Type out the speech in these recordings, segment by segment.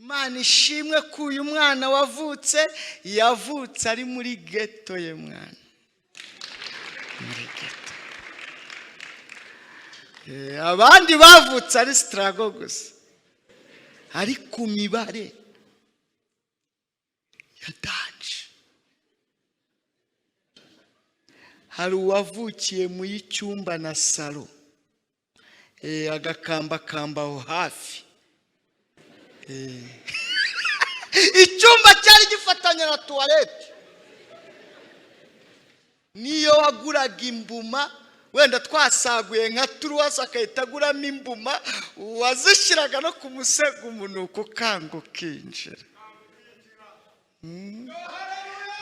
Imana ishimwe ko uyu mwana wavutse yavutse ari muri ghetto ye, mwana, muri ghetto. Abandi bavutse ari struggle gusa, ari ku mibare ya danger. Hari uwavukiye mu y'icyumba na salon, agakambakamba aho hafi. Icyumba cyari gifatanye na toilette. Niyo waguraga imbuma, wenda twasaguye nka turuwasi, agahita aguramo imbuma, wazishyiraga no ku musego, umunuko ukanga ukinjira.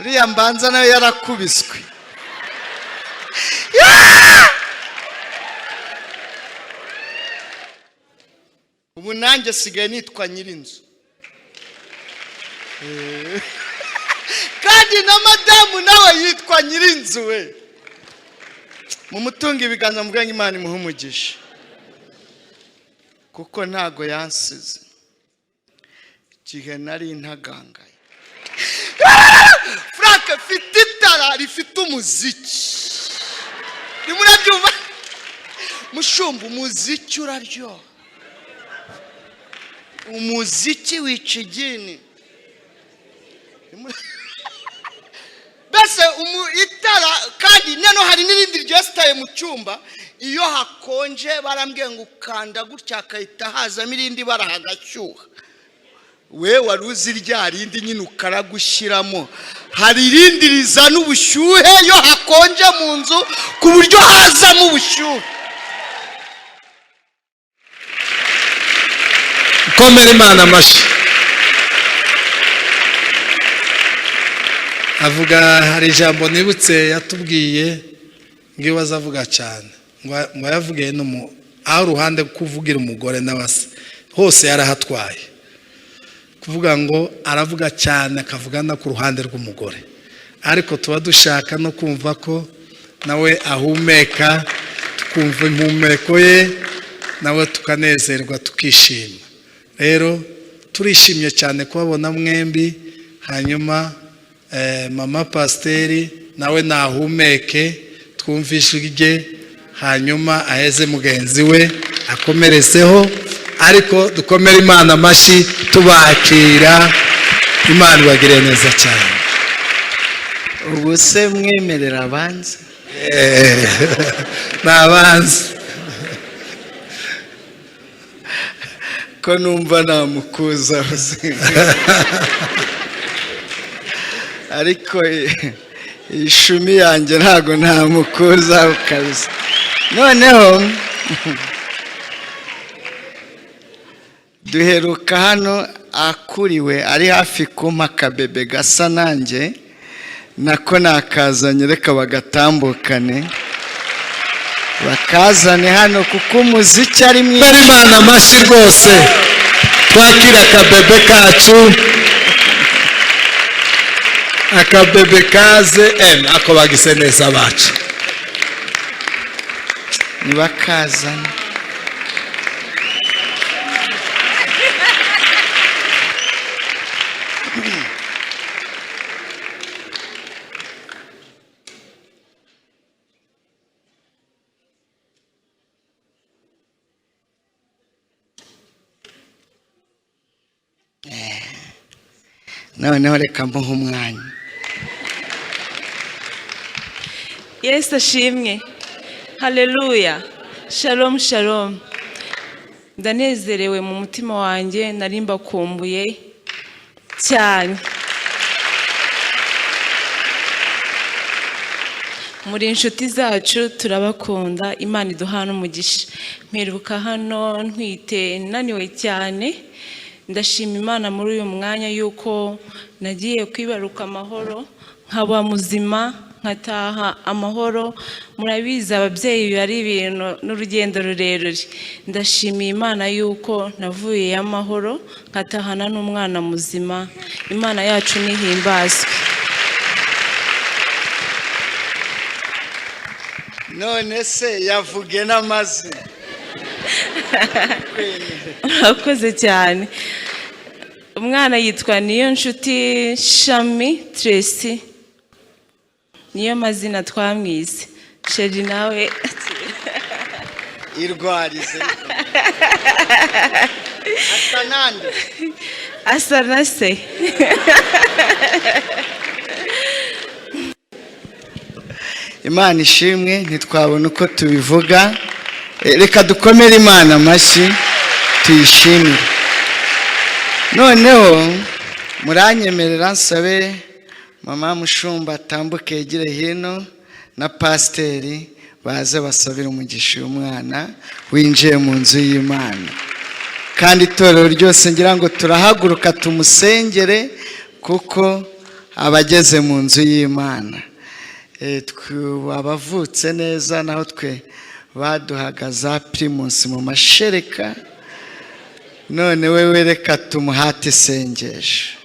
Uriya mbanza nawe yarakubiswe. Ubu nanjye sigaye nitwa nyirinzu, kandi na madamu nawe yitwa nyirinzu. We mumutunga ibiganza, mvuge ngo Imana imuhe umugisha, kuko ntago yansize igihe nari ntagangaye. Frank, mfite itara rifite umuziki, nimurabyumva mushumba, umuziki uraryoha, umuziki wica igini. Mbese itara, kandi noneho hari n'irindi ryesitaye mu cyumba. Iyo hakonje, barambwiye ngo ukanda gutya hakahita hazamo irindi bara, hagashyuha. We wari uzi rya rindi nyine ukaragushyiramo. Hari irindi rizana ubushyuhe iyo hakonje mu nzu, ku buryo hazamo ubushyuhe. Komera Imana amashyi. Avuga, hari ijambo nibutse yatubwiye ngo iyo azavuga cyane, ngo yavugiye no mu aho uruhande kuvugira umugore n'abase hose yarahatwaye, kuvuga ngo aravuga cyane, akavuga no ku ruhande rw'umugore, ariko tuba dushaka no kumva ko nawe ahumeka, tukumva impumeko ye, nawe tukanezerwa, tukishima. Rero turishimye cyane kubabona mwembi. Hanyuma mama pasiteri nawe nahumeke, twumve ijwi rye, hanyuma aheze mugenzi we akomerezeho. Ariko dukomere Imana amashyi tubakira. Imana ibagire neza cyane. Ubu se mwemerera abanza? Ni abanza. Ko numva namukuza, ariko iyi shumi yanjye ntabwo namukuza kabisa. Noneho duheruka hano akuriwe, ari hafi kumpa akabebe gasa nanjye, nako nakazanye. Reka bagatambukane, bakazane hano, kuko umuziki ari mwiza. Komera Imana amashyi rwose, twakira akabebe kacu, akabebe kaze emu ako bagise neza bacu. Ntibakazane. Noneho reka mbuhe umwanya. Yesu ashimwe, haleluya, shalom shalom. Ndanezerewe mu mutima wanjye, nari mbakumbuye cyane. Muri inshuti zacu, turabakunda. Imana iduhana umugisha. Mperuka hano ntwite, naniwe cyane. Ndashima Imana muri uyu mwanya yuko nagiye kwibaruka amahoro, nkaba muzima, nkataha amahoro. Murabizi, ababyeyi biba ari ibintu n'urugendo rurerure. Ndashimiye Imana yuko navuye amahoro, nkatahana n'umwana muzima. Imana yacu nihimbazwe. None se yavuge n'amazina? Urakoze cyane. Umwana yitwa Niyonshuti Shami Tracy, niyo mazina twamwise. Chéri nawe. Irwarize, asa nande? Asa na se. Imana ishimwe, ntitwabona uko tubivuga. Reka dukomere Imana amashyi tuyishimire. Noneho muranyemerera nsabe mama Mushumba atambuke yegere hino na pasiteri, baze basabire umugisha uyu mwana winjiye mu nzu y'Imana. Kandi itorero ryose ngira ngo turahaguruka tumusengere, kuko abageze mu nzu y'Imana. Abavutse neza, naho twe baduhaga za Primus mu mashereka, none wewe reka tumuhate isengesho.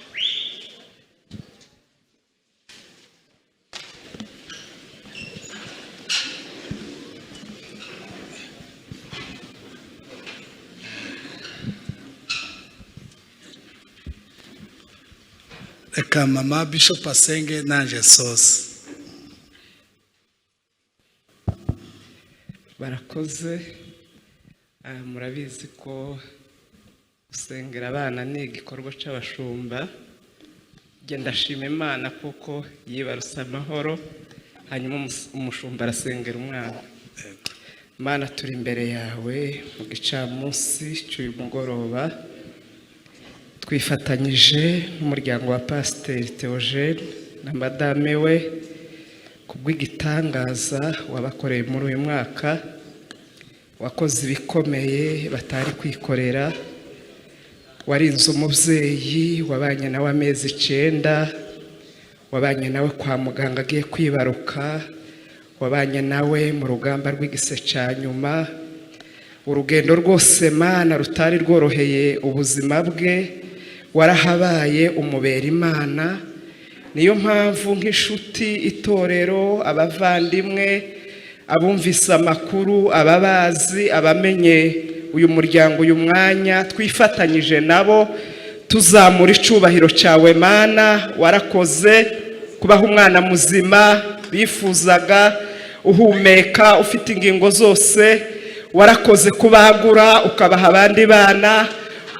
Reka mama Bishop asenge nanje sose. Barakoze. Murabizi ko gusengera abana ni igikorwa cy'abashumba. Njye ndashima Imana kuko yibarutse amahoro, hanyuma umushumba arasengera umwana. Imana, turi imbere yawe mu gicamunsi cy'uyu mugoroba, twifatanyije n'umuryango wa Pasiteri Theogene na madame we kubw'igitangaza wabakoreye muri uyu mwaka. Wakoze ibikomeye batari kwikorera, warinze umubyeyi wabanye nawe amezi 9, wabanye nawe kwa muganga agiye kwibaruka, wabanye nawe mu rugamba rw'igise cya nyuma, urugendo rwose Mana rutari rworoheye ubuzima bwe, warahabaye umubera Imana. Niyo mpamvu nk'inshuti, itorero, abavandimwe, abumvise amakuru, ababazi, abamenye uyu muryango uyu mwanya, twifatanyije nabo tuzamura icubahiro cyawe Mana. Warakoze kubaha umwana muzima bifuzaga, uhumeka, ufite ingingo zose. Warakoze kubagura ukabaha abandi bana,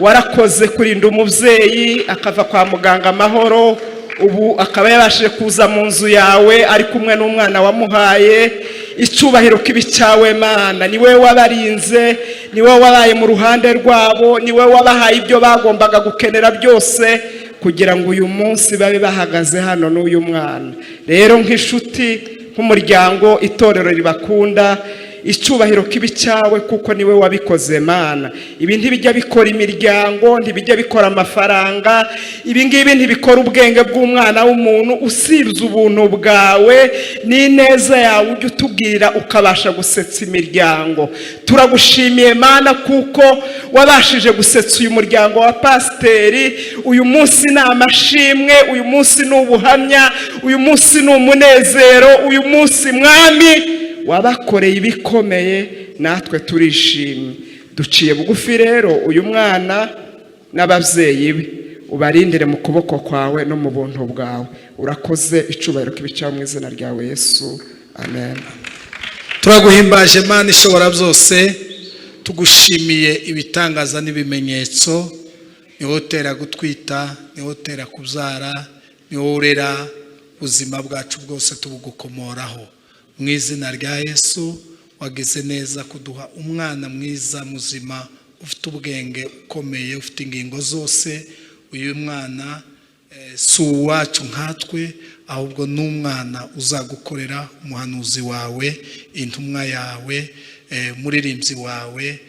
warakoze kurinda umubyeyi akava kwa muganga amahoro, ubu akaba yabashije kuza mu nzu yawe ari kumwe n'umwana wamuhaye. Icyubahiro kibi cyawe Mana, ni wowe wabarinze, ni wowe wabaye mu ruhande rwabo, ni wowe wabahaye ibyo bagombaga gukenera byose kugira ngo uyu munsi babe bahagaze hano n'uyu mwana. Rero nk'inshuti, nk'umuryango, itorero ribakunda, icyubahiro kibi cyawe kuko niwe wabikoze Mana. Ibi ntibijya bikora imiryango, ntibijya bikora amafaranga, ibi ngibi ntibikora ubwenge bw'umwana w'umuntu, usibye ubuntu bwawe n'ineza yawe ujya utubwira ukabasha gusetsa imiryango. Turagushimiye Mana kuko wabashije gusetsa uyu muryango wa pasiteri. Uyu munsi ni amashimwe, uyu munsi ni ubuhamya, uyu munsi ni umunezero, uyu munsi Mwami wabakoreye ibikomeye, natwe turishimye. Duciye bugufi rero uyu mwana n'ababyeyi be, ubarindire mu kuboko kwawe no mu buntu bwawe. Urakoze, icubahiro kibicaho mu izina ryawe Yesu, amen. Turaguhimbaje Mana ishobora byose, tugushimiye ibitangaza n'ibimenyetso. Ni wowe utera gutwita, ni wowe utera kubyara, ni wowe urera ubuzima bwacu bwose tubugukomoraho. Mu izina rya Yesu, wagize neza kuduha umwana mwiza muzima, ufite ubwenge ukomeye, ufite ingingo zose. Uyu mwana si uwacu nkatwe, ahubwo ni umwana uzagukorera, umuhanuzi wawe, intumwa yawe, umuririmbyi wawe,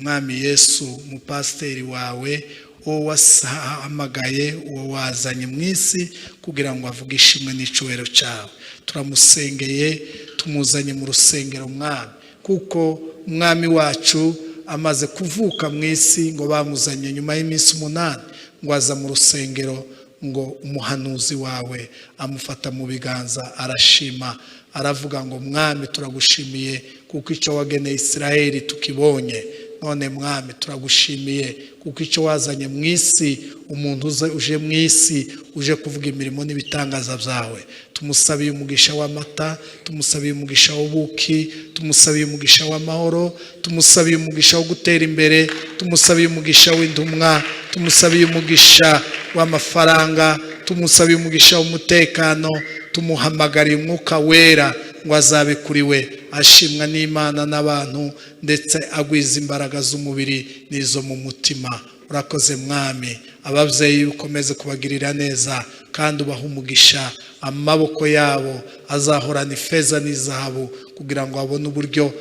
Mwami Yesu, umupasiteri wawe, uwo wahamagaye, uwo wazanye mu isi kugira ngo avuge ishimwe n'icyubahiro cyawe. Turamusengeye, tumuzanye mu rusengero Mwami, kuko umwami wacu amaze kuvuka mu isi ngo bamuzanye nyuma y'iminsi 8 ngo aza mu rusengero, ngo umuhanuzi wawe amufata mu biganza arashima, aravuga ngo Mwami turagushimiye kuko icyo wageneye Isiraheli tukibonye. None Mwami, turagushimiye kuko icyo wazanye mu isi, umuntu uje mu isi uje kuvuga imirimo n'ibitangaza byawe. Tumusabiye umugisha w'amata, tumusabiye umugisha w'ubuki, tumusabiye umugisha w'amahoro, tumusabiye umugisha wo gutera imbere, tumusabiye umugisha w'intumwa, tumusabiye umugisha w'amafaranga, tumusabiye umugisha w'umutekano. Tumuhamagariye Umwuka Wera ngo azabe kuri we, ashimwa n'Imana n'abantu, ndetse agwiza imbaraga z'umubiri n'izo mu mutima. Urakoze Mwami. Ababyeyi ukomeze kubagirira neza kandi ubahe umugisha. Amaboko yabo azahorana ifeza n'izahabu kugira ngo babone uburyo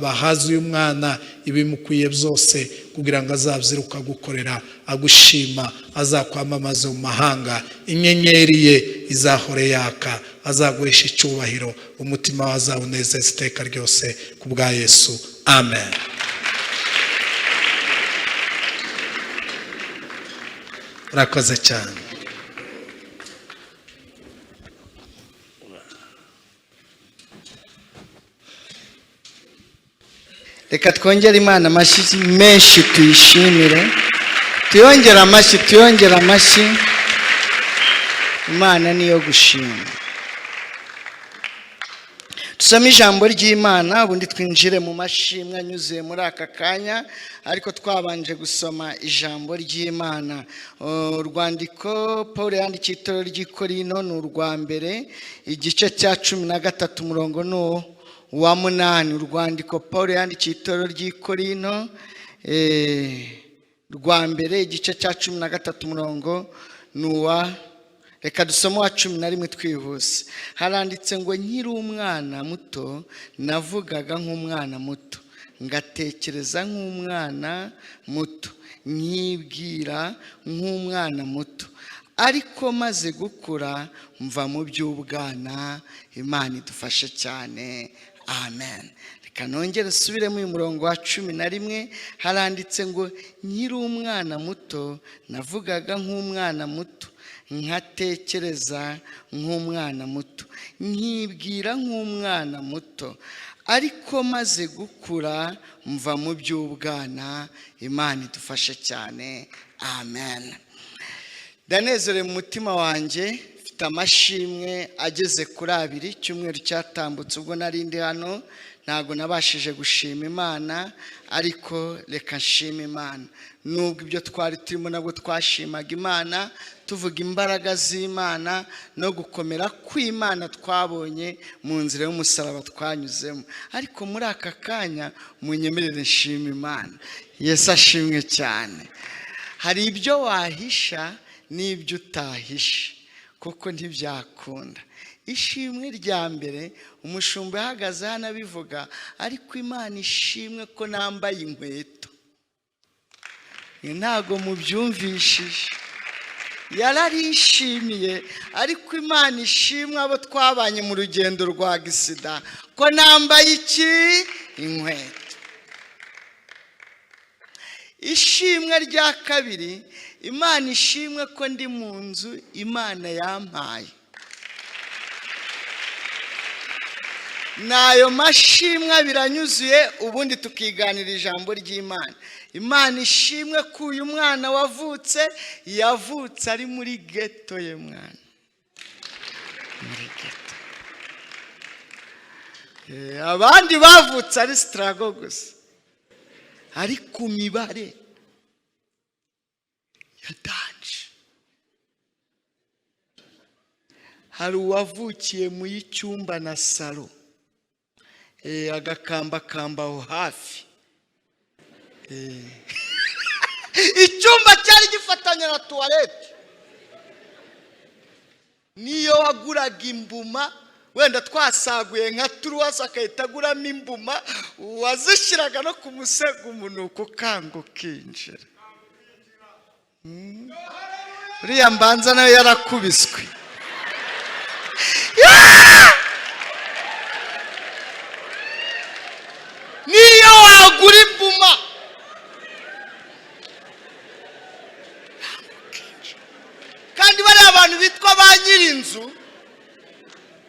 bahaze uyu mwana ibimukwiye byose, kugira ngo azabyiruka gukorera, agushima, azakwamamaza mu mahanga. Inyenyeri ye izahore yaka, azaguhesha icyubahiro, umutima we azawunezeza iteka ryose, ku bwa Yesu, amen. Urakoze cyane. Reka twongere Imana amashyi menshi, tuyishimire, tuyongere amashyi, tuyongere amashyi. Imana niyo gushima. Dusome ijambo ry'Imana, ubundi twinjire mu mashimwe anyuze muri aka kanya, ariko twabanje gusoma ijambo ry'Imana. Urwandiko Paul yandikiye itorero ry'i Korinto ni urwa mbere, igice cya 13, umurongo ni uwa 8. Urwandiko Paul yandikiye itorero ry'i Korinto rwa mbere, igice cya 13, umurongo ni uwa, reka dusome uwa 11 twihuse. Haranditse ngo: nkiri umwana muto navugaga nk'umwana muto, ngatekereza nk'umwana muto, nkibwira nk'umwana muto, ariko maze gukura mva mu by'ubwana. Imana idufashe cyane, amen. Reka nongere nsubiremo uyu murongo wa 11. Haranditse ngo: nkiri umwana muto navugaga nk'umwana muto, nkatekereza nk'umwana muto, nkibwira nk'umwana muto, ariko maze gukura mva mu by'ubwana. Imana idufashe cyane, amen. Ndanezerewe mu mutima wanjye, mfite amashimwe ageze kuri abiri. Icyumweru cyatambutse ubwo nari ndi hano ntabwo nabashije gushima Imana, ariko reka nshime Imana. Nubwo ibyo twari turimo nabwo twashimaga Imana, tuvuga imbaraga z'Imana no gukomera kw'Imana twabonye mu nzira y'umusaraba twanyuzemo, ariko muri aka kanya munyemerere nshime Imana. Yesu ashimwe cyane. Hari ibyo wahisha n'ibyo utahisha kuko ntibyakunda. Ishimwe rya mbere, umushumba ahagaze hano abivuga, ariko Imana ishimwe ko nambaye inkweto. Ntago mubyumvishije, yararishimiye, ariko Imana ishimwe abo twabanye mu rugendo rwa gisida ko nambaye iki? Inkweto. Ishimwe rya kabiri, Imana ishimwe ko ndi mu nzu Imana yampaye. Nayo mashimwe biranyuzuye, ubundi tukiganira ijambo ry'Imana. Imana ishimwe ko uyu mwana wavutse yavutse ari muri ghetto ye, mwana muri ghetto. Abandi bavutse ari struggle gusa, ari ku mibare ya danje. Hari uwavukiye mu y'icyumba na salo, agakambakamba aho hafi. Icyumba cyari gifatanye na tuwarete, niyo waguraga imbuma, wenda twasaguye nka turuwasi akahita aguramo imbuma, wazishyiraga no ku musego umunuko ukanga ukinjira. Uriya mbanza nawe yarakubiswe. Niyo wagura imbuma, kandi bariya abantu bitwa ba nyir'inzu,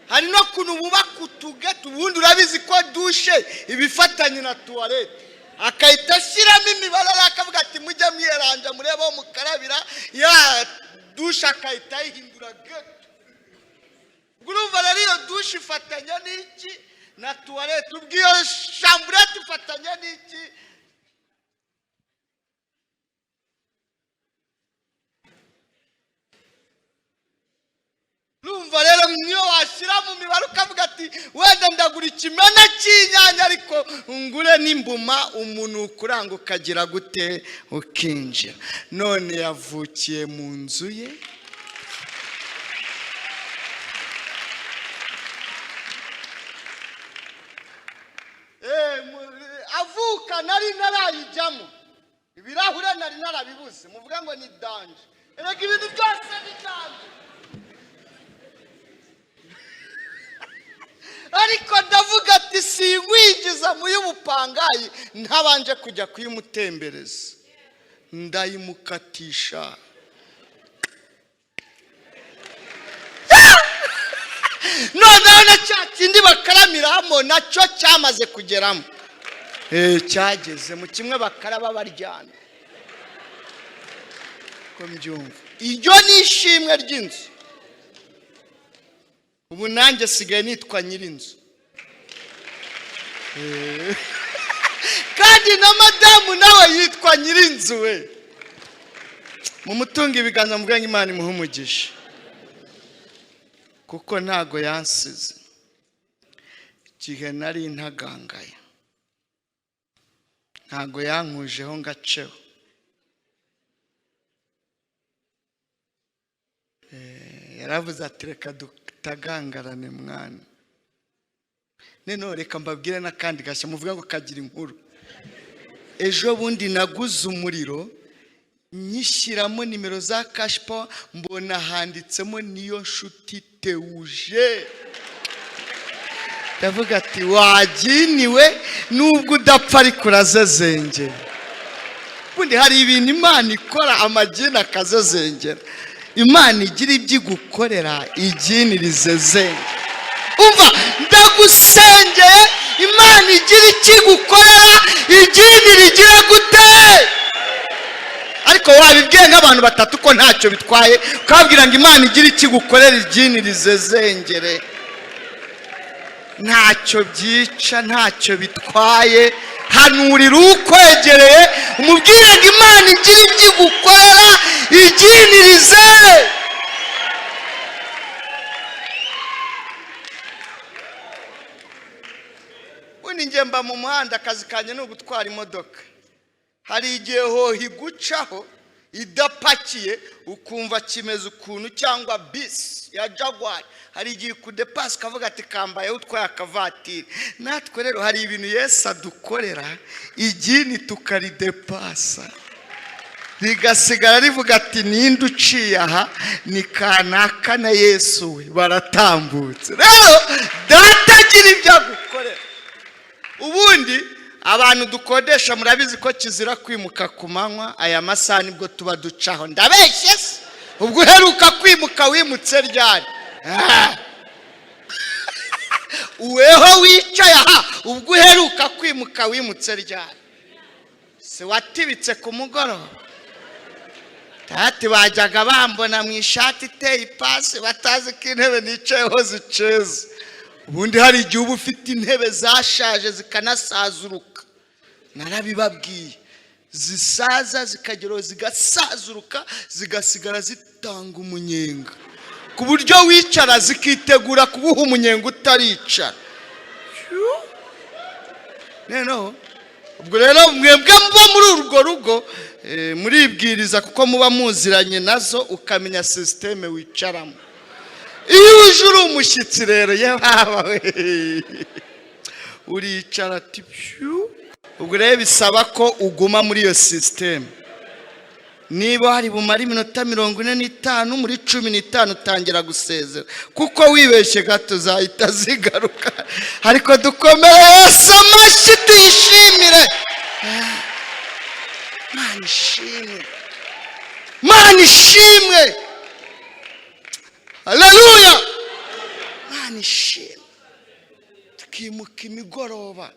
hari no kuntu bubaka utugeto. Ubundi urabizi ko dushe ibifatanye na tuwarete, Akahita ashyiramo imibare, akavuga ati mujye mwiyeranja murebe aho mukarabira. Ya douche akahita ayihindura ghetto. Urumva rero, iyo douche ifatanya n'iki? Na toilette. Ubwo iyo chambrette ifatanya n'iki? Urumva rero, niyo washyira mu mibare ukavuga ati wenda ndagura ikimena cy'inyanya, ariko ngure n'imbuma, umunuko uranga ukagira gute? Ukinjira. None yavukiye mu nzu ye. Avuka nari narayijyamo, ibirahure nari narabibuze. Muvuga ngo ni danger. Erega ibintu byose ni danger. Ariko ndavuga ati sinkwigiza mu y'ubupangayi ntabanje kujya kuyimutembereza, ndayimukatisha. Noneho na cya kindi bakaramiramo nacyo cyamaze kugeramo. Cyageze mu kimwe bakaraba baryana. Ko mbyumva, iryo ni ishimwe ry'inzu. Ubu nanjye sigaye nitwa nyir'inzu, kandi na madamu nawe yitwa nyir'inzu we. Mu mutungo ibiganza, mvuge ngo Imana imuhe umugisha, kuko ntago yansize igihe nari ntagangaye, ntago yankujeho ngaceho. Yaravuze ati reka dutagangarane mwana. Noneho reka mbabwire n'akandi gashya, muvuga ngo kagira inkuru. Ejo bundi naguze umuriro, nyishyiramo nimero za Cash Power, mbona handitsemo Niyo Nshuti Teuje. Ndavuga ati waginiwe, nubwo udapfa ariko urazezengera. Ubundi hari ibintu Imana ikora amagini akazezengera. Imana igira ibyo igukorera igini rizezengera. Umva, ndagusengeye, Imana igira icyo igukorera igini rigira gute? Ariko wabibwiye nk'abantu batatu ko ntacyo bitwaye, ukababwira ngo Imana igira icyo igukorera igini rizezengere. Ntacyo byica, ntacyo bitwaye. Hanurira ukwegereye, umubwire ngo Imana igira ibyo igukorera igini rize. Ubundi njye mba mu muhanda, akazi kanjye ni ugutwara imodoka. Hari igihe hoho igucaho idapakiye, ukumva kimeze ukuntu, cyangwa bisi ya Jaguar hari igihe ikudepasi ukavuga ati kambayeho utwaye akavatiri. Natwe rero hari ibintu Yesu adukorera igini tukaridepasa, rigasigara rivuga ati ninde uciye aha? Ni kanaka na Yesu we baratambutse. Rero Data agira ibyo agukorera. Ubundi abantu dukodesha murabizi ko kizira kwimuka ku manywa. Aya masaha nibwo tuba ducaho. Ndabeshye se? Ubwo uheruka kwimuka wimutse ryari? Weho wicaye aha, ubwo uheruka kwimuka wimutse ryari? Se watibitse ku mugoroba? Tati bajyaga bambona mu ishati iteye ipasi, batazi ko intebe nicayeho ziceza. Ubundi hari igihe uba ufite intebe zashaje zikanasazuruka, narabibabwiye, zisaza zikageraho zigasazuruka, zigasigara zitanga umunyenga, ku buryo wicara zikitegura kuguha umunyenga utaricara. Noneho ubwo rero mwebwe muba muri urwo rugo, muribwiriza kuko muba muziranye nazo, ukamenya système wicaramo. Iyo uje uri umushyitsi rero, yewe we, uricara ati pyu. Ubwo rero bisaba ko uguma muri iyo système. Niba hari bumare iminota 45, muri 15 utangira gusezera, kuko wibeshye gato zahita zigaruka. Ariko dukomere Yesu amashyi, tuyishimire. Mana ishimwe, Mana ishimwe, haleluya, Mana ishimwe. Tukimuka imigoroba.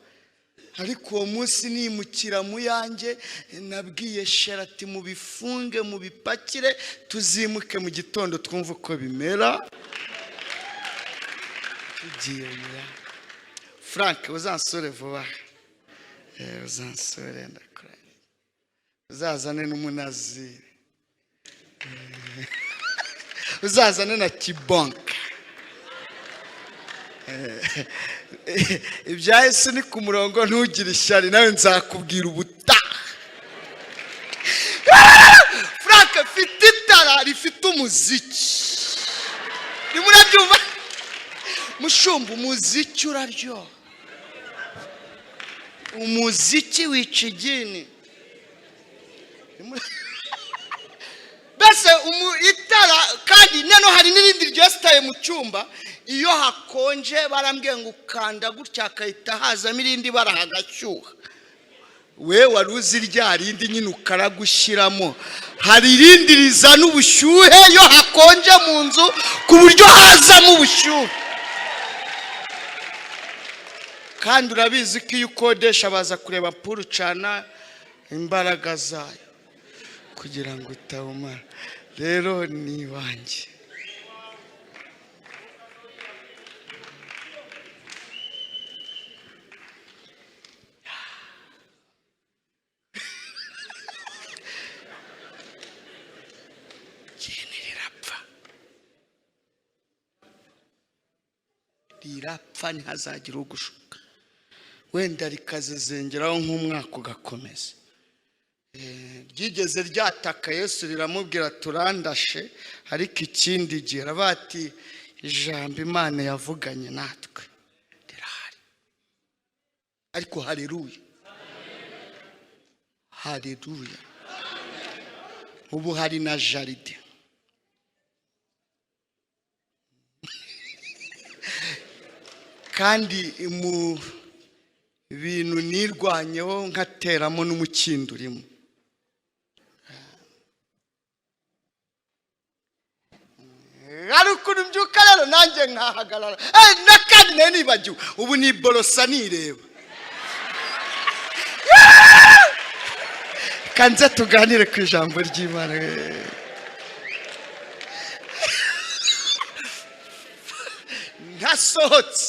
Ariko uwo munsi nimukira mu yanjye, nabwiye shera ati mubifunge mubipakire, tuzimuke mu gitondo twumve uko bimera. Tugiye mu yanjye. Frank, uzansure vuba, uzansure, ndakuranye, uzazane n'umunaziri, uzazane na kibonka. Ibya Yesu ni ku murongo, ntugire ishyari, nawe nzakubwira ubutaha. Frank, mfite itara rifite umuziki, nimurabyumva mushumba, umuziki uraryoha, umuziki wica igini. Mbese itara, kandi nano hari n'irindi ryesitaye mu cyumba, iyo hakonje barambwiye ngo ukanda gutya hakahita hazamo irindi bara hagashyuha. We wari uzi rya rindi nyine ukaragushyiramo, hari irindi rizana ubushyuhe iyo hakonje mu nzu, ku buryo hazamo ubushyuhe. Kandi urabizi ko iyo ukodesha baza kureba puru ucana imbaraga zayo kugira ngo utawumara. Rero ni iwanjye. Igini rirapfa, rirapfa, ntihazagira ugushuka, wenda rikazezengeraho nk'umwaka ugakomeza. Ryigeze ryataka Yesu riramubwira turandashe, ariko ikindi gihe bati ijambo Imana yavuganye natwe rirahari. Ariko haleluya, haleluya, ubu hari na jaride. Kandi mu bintu nirwanyeho nkateramo n'umukindo urimo. Hari ukuntu mbyuka rero nanjye nkahagarara, na kandi nayo nibagiwe, ubu ni borosa nireba. Kanze tuganire ku ijambo ry'Imana. Ntasohotse,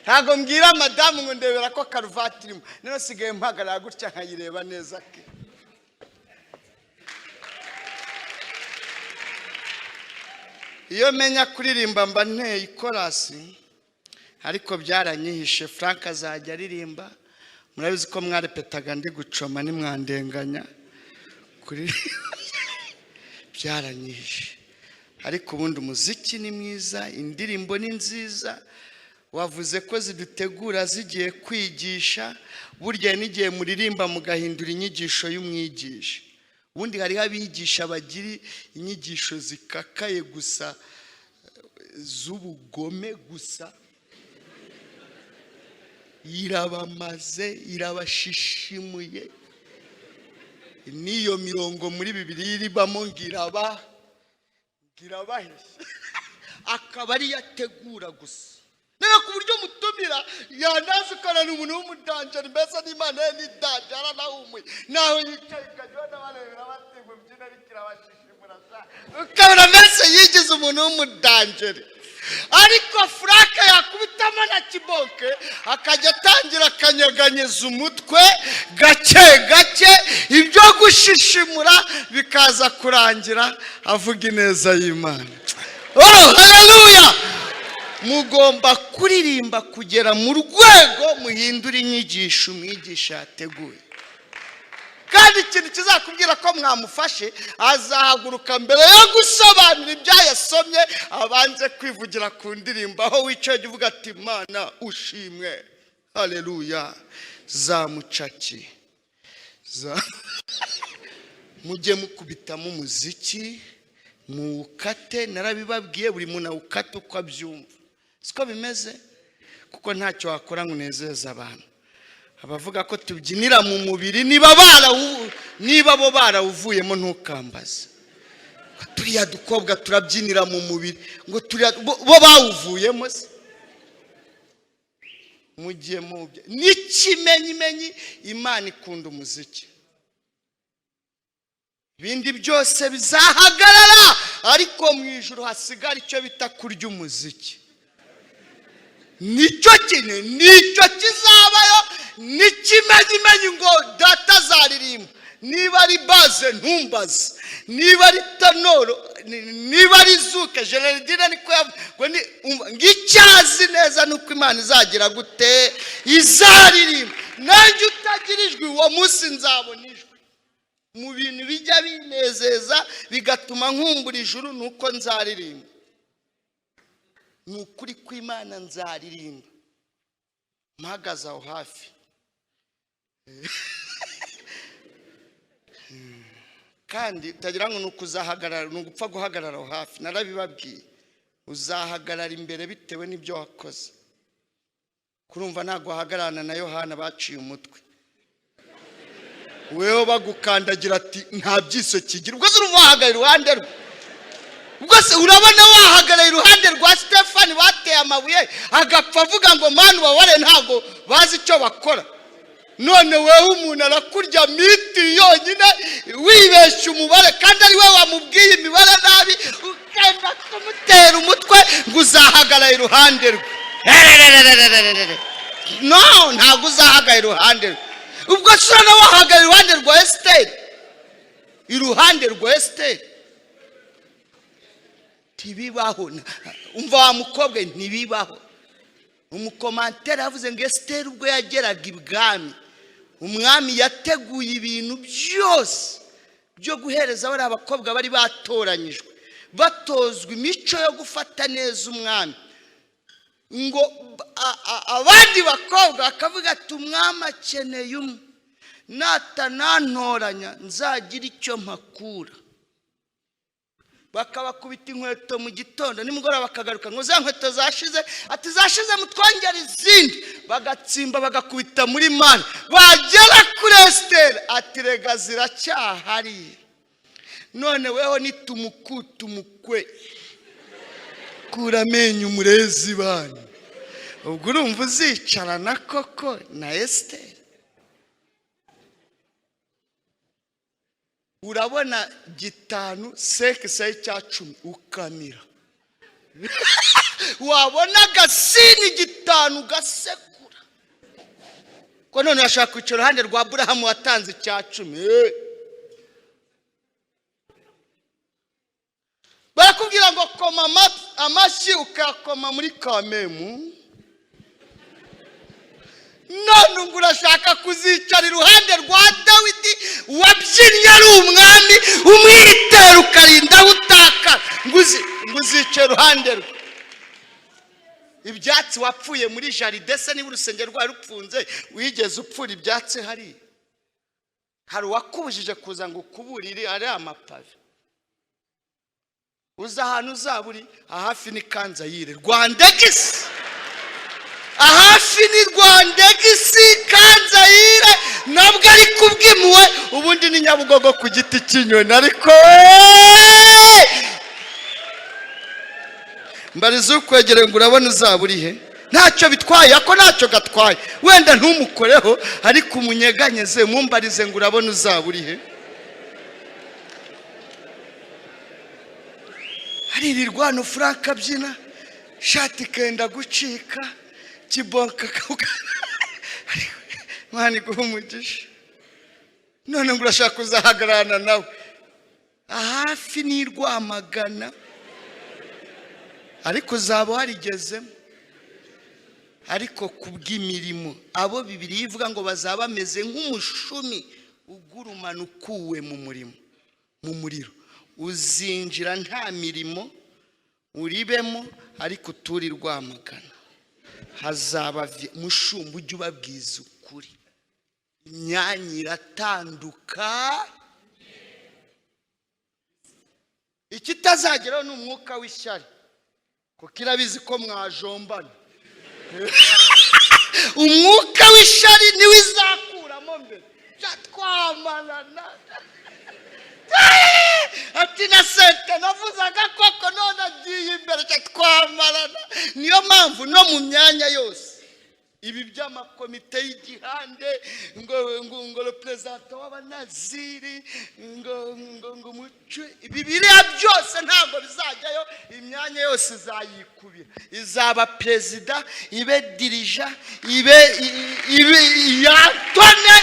ntabwo mbwira madamu ngo ndebera ko karuvati irimo, none sigaye mpagarara gutya nkayireba neza ke. Iyo menya kuririmba mba nteye ikorasi, ariko byaranyihishe. Frank azajya aririmba, murabizi ko mwarepetaga ndi gucoma nimwandenganya kuri byaranyihishe. Ariko ubundi umuziki ni mwiza, indirimbo ni nziza, wavuze ko zidutegura zigiye kwigisha. Burya n'igihe muririmba mugahindura inyigisho y'umwigisha. Ubundi hariho abigisha bagira inyigisho zikakaye gusa, z'ubugome gusa, irabamaze, irabashishimuye. N'iyo mirongo muri Bibiliya iribamo ngirabaheshye, akaba ariyo ategura gusa. Rero ku buryo mutumira yanaza ukanana umuntu w'umudanjari, mbese n'Imana ye ni danje, aranahumuye, naho yicaye ukajya ubona barebera bategura imbyino ariko irabashishimura sa, ukabona mbese yigize umuntu w'umudanjari. Ariko Frank yakubitamo na kiboke akajya atangira akanyeganyeza umutwe gake gake, ibyo gushishimura bikaza kurangira avuga ineza y'Imana. Oh, haleluya! Mugomba kuririmba kugera mu rwego muhindura inyigisho umwigisha yateguye. Kandi ikintu kizakubwira ko mwamufashe, azahaguruka mbere yo gusobanura ibyo yasomye, abanze kwivugira ku ndirimbo, aho wicaye uvuga ati Mana ushimwe, haleluya. Zamucaki mujye mukubitamo umuziki muwukate, narabibabwiye, buri muntu awukate uko abyumva, siko bimeze, kuko ntacyo wakora ngo unezeze abantu. Abavuga ko tubyinira mu mubiri, niba bo barawuvuyemo ntukambaze. Turiya dukobwa turabyinira mu mubiri, ngo turiya bo bawuvuyemo se? Mugiye mubye n'ikimenyimenyi, Imana ikunda umuziki. Ibindi byose bizahagarara, ariko mu ijoro hasigara icyo bita kurya umuziki. Nicyo kintu, nicyo kizabayo n'ikimenyimenyi, ngo data azaririmba. Niba ari bass, ntumbaze. Niba ari tenor, niba ari zouk, Gerardine niko yavuze ngo ngo icyazi neza ni uko Imana izagira gute? Izaririmba. Nanjye utagira ijwi, uwo munsi nzabona ijwi. Mu bintu bijya binezeza bigatuma nkumbura ijuru ni uko nzaririmba. Ni ukuri kw'Imana, nzaririmba mpagaze aho hafi. Kandi utagira ngo ni ukuzahagarara, ni ugupfa guhagarara aho hafi. Narabibabwiye, uzahagarara imbere bitewe n'ibyo wakoze. Kurumva ntabwo wahagararana na Yohana baciye umutwe. Wewe bagukandagira ati nta byiso kigira. Ubwo se urumva wahagarara iruhande rwe? Ubwo se urabona wahagarara iruhande rwa Stefani bateye amabuye agapfa avuga ngo "Manu babare, ntabwo bazi icyo bakora"? None wewe umuntu arakurya miti yonyine, wibeshya umubare kandi ari we wamubwiye imibare nabi, ukenda kumutera umutwe ngo uzahagarara iruhande rwe? Hererererererere. No, ntabwo uzahagarara iruhande rwe. Ubwo se urabona wahagarara iruhande rwa Esiteri? Iruhande rwa Esiteri ntibibaho. Umva wa mukobwa we, ntibibaho. Umukomantere yavuze ngo Esiteri ubwo yageraga ibwami, umwami yateguye ibintu byose byo guhereza bariya abakobwa bari batoranyijwe, batozwa imico yo gufata neza umwami, ngo abandi bakobwa bakavuga ati umwami akeneye umwe, natanantoranya nzagira icyo mpakura. Bakabakubita inkweto mu gitondo, nimugoroba bakagaruka ngo za nkweto zashize, ati zashize, mutwongere izindi. Bagatsimba, bagakubita muri mani, bagera kuri Esiteri ati rega ziracyahari. None weho nitumukutumukwe kura amenyo umurezi banyu, ubwo urumva uzicarana koko na Esiteri? Urabona gitanu seke sayi cya 10 ukamira, wabona agasini gitanu ugasekura, ko none urashaka kwicara iruhande rwa Aburahamu watanze icya 10? Barakubwira ngo koma amashyi, ukakoma muri kamemu. None ngo urashaka kuzicara iruhande rwa Dawidi wabyinnye ari umwami, umwitero ukarinda utaka, ngo uzice iruhande rwe? Ibyatsi wapfuye muri jardin se, niba urusengero rwari rupfunze, wigeze upfura ibyatsi hariya? Hari uwakubujije kuza ngo ukuburire ari amapave? Uza ahantu uzaba uri ahafi ni Kanzayire, Rwandegisi. Ahafi ni Rwandegisi, Kanzayire, nabwo ari kubwimuwe. Ubundi ni Nyabugogo ku giti cy'inyoni. Ariko mbariza ukwegereye ngo urabona uzaba uri he? Ntacyo bitwaye, ako ntacyo gatwaye. Wenda ntumukoreho, ariko umunyeganyeze, mumbarize ngo urabona uzaba uri he? Haririrwa hano Frank abyina, shati ikenda gucika, kibonka kauka. Imana iguha umugisha. None ngo urashaka kuzahagararana nawe ahafi ni Rwamagana, ariko uzaba warigezemo. Ariko kubw'imirimo, abo Bibiliya ivuga ngo bazaba bameze nk'umushumi ugurumana ukuwe mu murimo, mu muriro. Uzinjira nta mirimo uribemo, ariko uturi Rwamagana hazaba mushumba, ujye ubabwiza ukuri, imyanya iratanduka. Ikitazageraho ni umwuka w'ishyari, kuko irabizi ko mwajombana. Umwuka w'ishyari niwe izakuramo mbere. Twamarana ati na sente navuzaga koko none agiye imbere, twamarana. Niyo mpamvu no mu myanya yose Ibi by'amakomite y'igihande, ngo ngo ngo reperezida w'abanaziri, ngo ngo ngo umuco, ibi biriya byose ntabwo bizajyayo. Imyanya yose izayikubira, izaba perezida, ibe dirija, ibe iyatone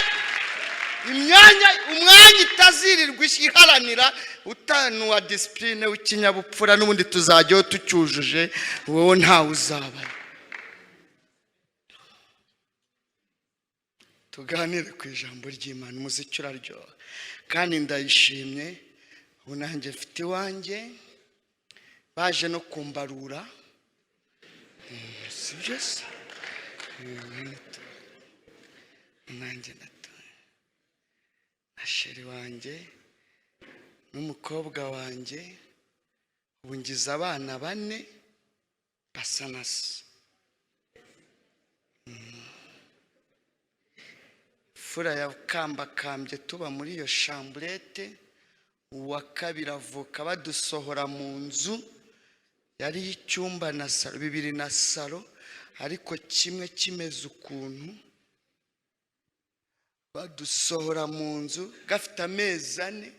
imyanya. Umwanya itazirirwa iharanira utanu wa discipline w'ikinyabupfura, n'ubundi tuzajyaho tucyujuje, wowe ntawe uzabayo. Tuganire ku ijambo ry'Imana. Umuziki uraryoha kandi ndayishimye. Ubu nanjye mfite iwanjye, baje no kumbarura. Si byo se? Nanjye ndatuye na chéri wanjye n'umukobwa wanjye. Ubu ngize abana bane basa na se. Fura yakambakambye tuba muri iyo chambrette. Uwa kabiri avuka badusohora mu nzu yari icyumba na salo, bibiri na salo, ariko kimwe kimeze ukuntu. Badusohora mu nzu gafite amezi 4.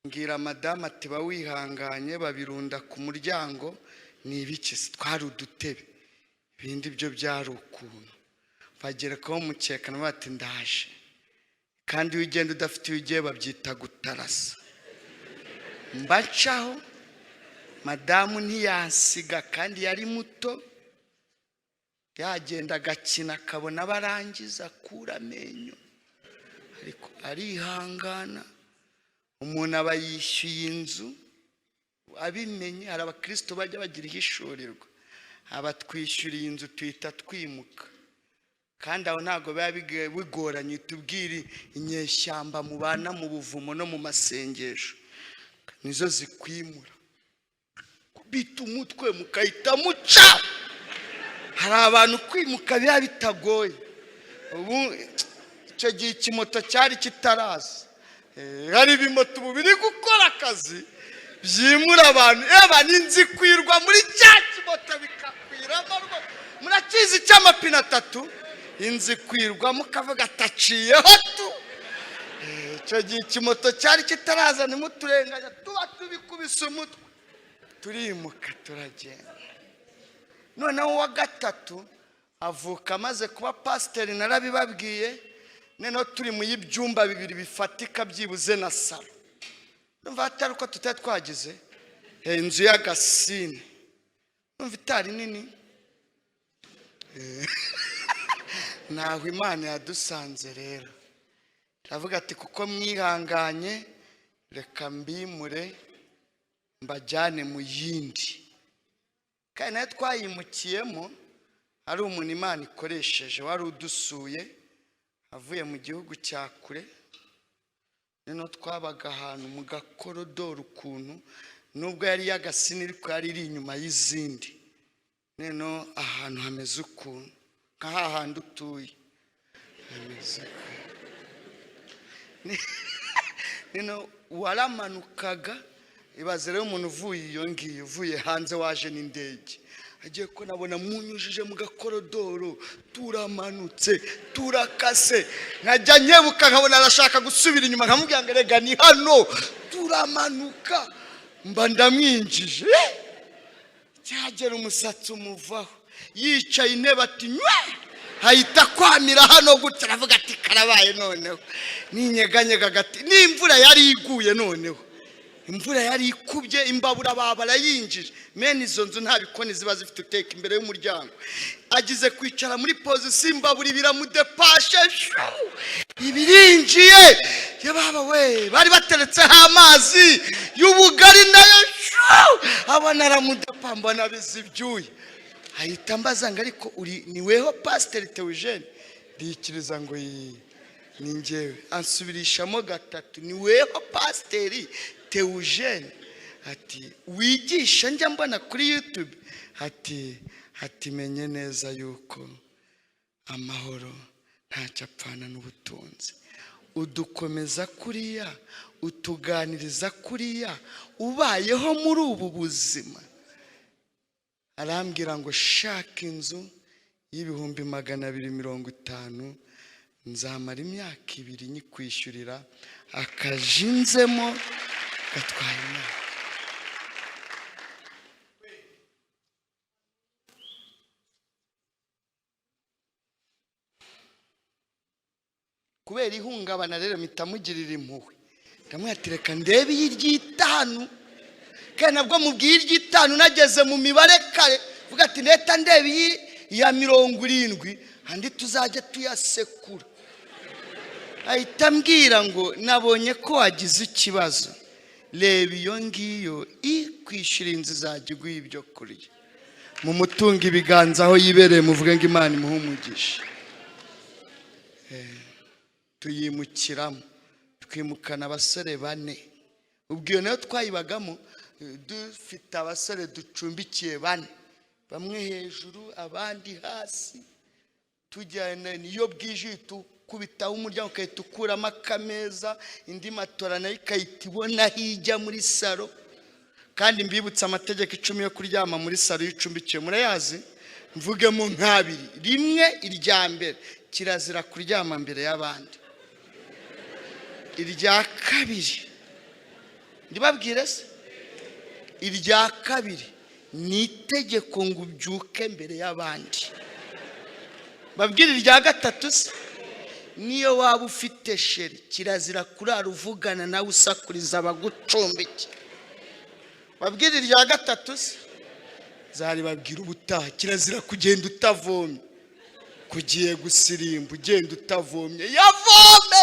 Mbwira madamu ati: "Ba wihanganye." Babirunda ku muryango. Ni ibiki se? Twari udutebe, ibindi byo byari ukuntu. Bagerekaho umukeka nabo bati: "Ndaje." Kandi iyo ugenda udafite iyo ugiye babyita gutarasa. Mbacaho, madamu ntiyansiga kandi yari muto, yagenda agakina akabona barangiza akura amenyo, ariko arihangana. Umuntu aba yishyuye inzu abimenye. Hari abakristo bajya bagira ihishurirwa, abatwishyuriye inzu tuhita twimuka. Kandi aho ntabwo biba bigoranye, tubwire inyeshyamba mubana mu buvumo no mu masengesho nizo zikwimura, bita umutwe mukahita muca. Hari abantu kwimuka biba bitagoye. Ubu icyo gihe ikimoto cyari kitaraza. Hari ibimoto ubu biri gukora akazi byimura abantu. Eba n'inzu ikwirwa muri cya kimoto bikakwiramo rwose. Murakizi cy'amapine atatu, inzu ikwirwamo ukavuga ataciyeho tu. Icyo gihe ikimoto cyari kitaraza, ntimuturenganya, tuba tubikubise umutwe, turimuka turagenda. Noneho uwa gatatu avuka amaze kuba pasiteri, narabibabwiye. Noneho turi mu y'ibyumba bibiri bifatika byibuze na salo. Numva atari uko tutari twagize inzu y'agasine, numva itari nini. Ntaho Imana yadusanze rero, iravuga ati: "Kuko mwihanganye, reka mbimure mbajyane mu yindi." Kandi nayo twayimukiyemo ari umuntu Imana ikoresheje wari udusuye avuye mu gihugu cya kure. Noneho twabaga ahantu mu gakorodoro ukuntu, nubwo yari y'agasini ariko yari iri inyuma y'izindi. Noneho ahantu hameze ukuntu nka hahandi utuye hameze ukuntu. Noneho waramanukaga. Ibaze rero umuntu uvuye iyo ngiyo, uvuye hanze, waje n'indege, agiye ko nabona munyujije mu gakorodoro, turamanutse, turakase, nkajya nkebuka nkabona arashaka gusubira inyuma, nkamubwira ngo: "Rega ni hano." Turamanuka, mba ndamwinjije. Cyagera umusatsi umuvaho, yicaye intebe ati: "Nywe!" Hahita kwamira hano gutya. Aravuga ati: "Karabaye." Noneho ninyeganyega agati n'imvura yari iguye, noneho imvura yari ikubye, imbabura baba barayinjije. Mene izo nzu nta bikoni ziba zifite, uteka imbere y'umuryango. Agize kwicara muri position, imbabura biramudepashe, shu! Ibirinjiye yababa we, bari bateretseho amazi y'ubugari nayo shu! Abona aramudepa, mbona abizi ibyuya. Ahita ambaza ngo: "Ariko uri ni weho pasiteri Teujene?" Ndikiriza ngo: "Yi, ni njyewe." Ansubirishamo gatatu: "Ni weho pasiteri Teujene?" Ati: "Wigisha njya mbona kuri YouTube?" Ati: "Menye neza yuko amahoro ntacyo apfana n'ubutunzi. Udukomeza kuriya, utuganiriza kuriya, ubayeho muri ubu buzima." Arambwira ngo shaka inzu y'250,000, nzamara imyaka 2 nyikwishyurira, akajinzemo gatwaye imyaka. Kubera ihungabana rero mitamugirira impuhwe, ndamwatireka ndebe iry'itanu, kandi nabwo mubwiye iry'itanu nageze mu mibare kare, vuga ati ndeta ndebe iyi ya 70 andi tuzajya tuyasekura. Ahita ambwira ngo nabonye ko wagize ikibazo, reba iyo ngiyo ikwishyura inzu izajya iguha ibyo kurya. Mumutunga ibiganza aho yibereye, muvuge ngo Imana imuhe umugisha. Tuyimukiramo, twimukana abasore 4. Ubwo iyo nayo twayibagamo dufite abasore ducumbikiye 4, bamwe hejuru abandi hasi. Tujyana niyo bwije tukubitaho umuryango ukahita ukuramo akameza, indi matora nayo ikahita ibona hijya muri saro. Kandi mbibutse amategeko 10 yo kuryama muri saro y'icumbikiye, murayazi? Mvugemo nk'abiri. Rimwe, irya mbere, kirazira kuryama mbere y'abandi. Irya kabiri, ndibabwire se, irya kabiri ni itegeko ngo ubyuke mbere y'abandi. Babwire irya gatatu se, niyo waba ufite sheri kirazira kurara uvugana nawe usakuriza abagucumbiki. Babwire irya gatatu se, zari babwira ubutaha, kirazira kugenda utavomye, kugiye gusirimba ugenda utavomye, yavome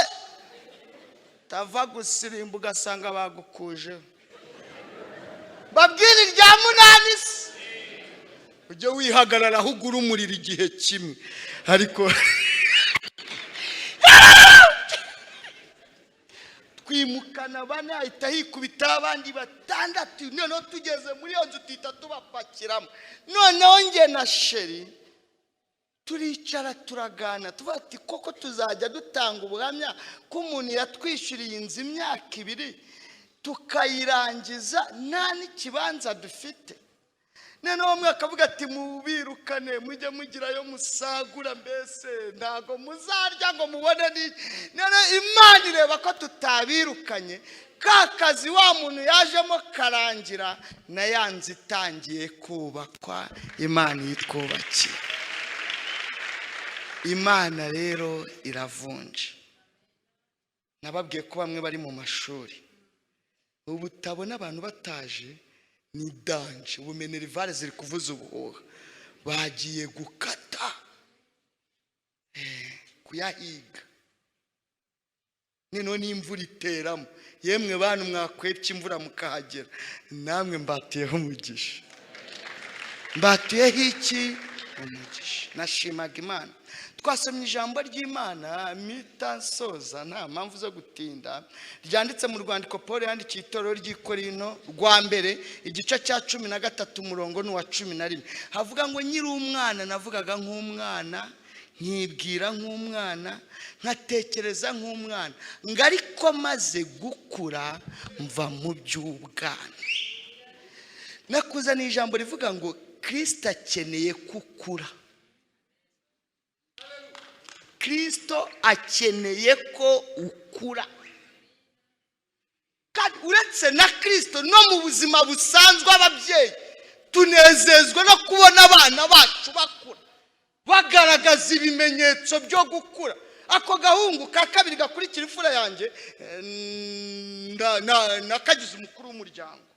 tava gusirimba ugasanga bagukuje. Babwire irya munani se, ujye wihagarara aho ugura umuriro igihe kimwe. Ariko twimukana 4, ahita hikubita abandi 6. Noneho tugeze muri iyo nzu tuhita tubapakiramo. Noneho njye na sheri turicara turagana, tuvuga ati koko tuzajya dutanga ubuhamya ko umuntu yatwishyuriye inzu imyaka 2 tukayirangiza nta n'ikibanza dufite. Noneho umwe akavuga ati mubirukane mujye mugirayo musagura, mbese ntago muzarya ngo mubone ni. None Imana ireba ko tutabirukanye, ka kazi wa muntu yajemo karangira, na ya nzu itangiye kubakwa, Imana yitwubakiye. Imana rero iravunja. Nababwiye ko bamwe bari mu mashuri, ubu utabona abantu bataje ni danje, ubu minerivare ziri kuvuza ubuhuha, bagiye gukata kuyahiga. Noneho n'imvura iteramo, yemwe bantu mwakwepye imvura mukahagera, namwe mbatuyeho umugisha. Mbatuyeho iki? Umugisha. Nashimaga Imana. Twasomye ijambo ry'Imana mpita nsoza, nta mpamvu zo gutinda, ryanditse mu rwandiko Paul yandikiye itorero ry'i Korinto rwa mbere, igice cya 13 umurongo ni uwa 11. Havuga ngo nyiri umwana navugaga nk'umwana, nkibwira nk'umwana, nkatekereza nk'umwana, ngo ariko maze gukura mva mu by'ubwana. Nakuzaniye ijambo rivuga ngo Kristo akeneye kukura. Kristo akeneye ko ukura. Kandi uretse na Kristo no mu buzima busanzwe ababyeyi tunezezwa no kubona abana bacu bakura, bagaragaza ibimenyetso byo gukura. Ako gahungu ka kabiri gakurikira imfura yanjye nakagize umukuru w'umuryango.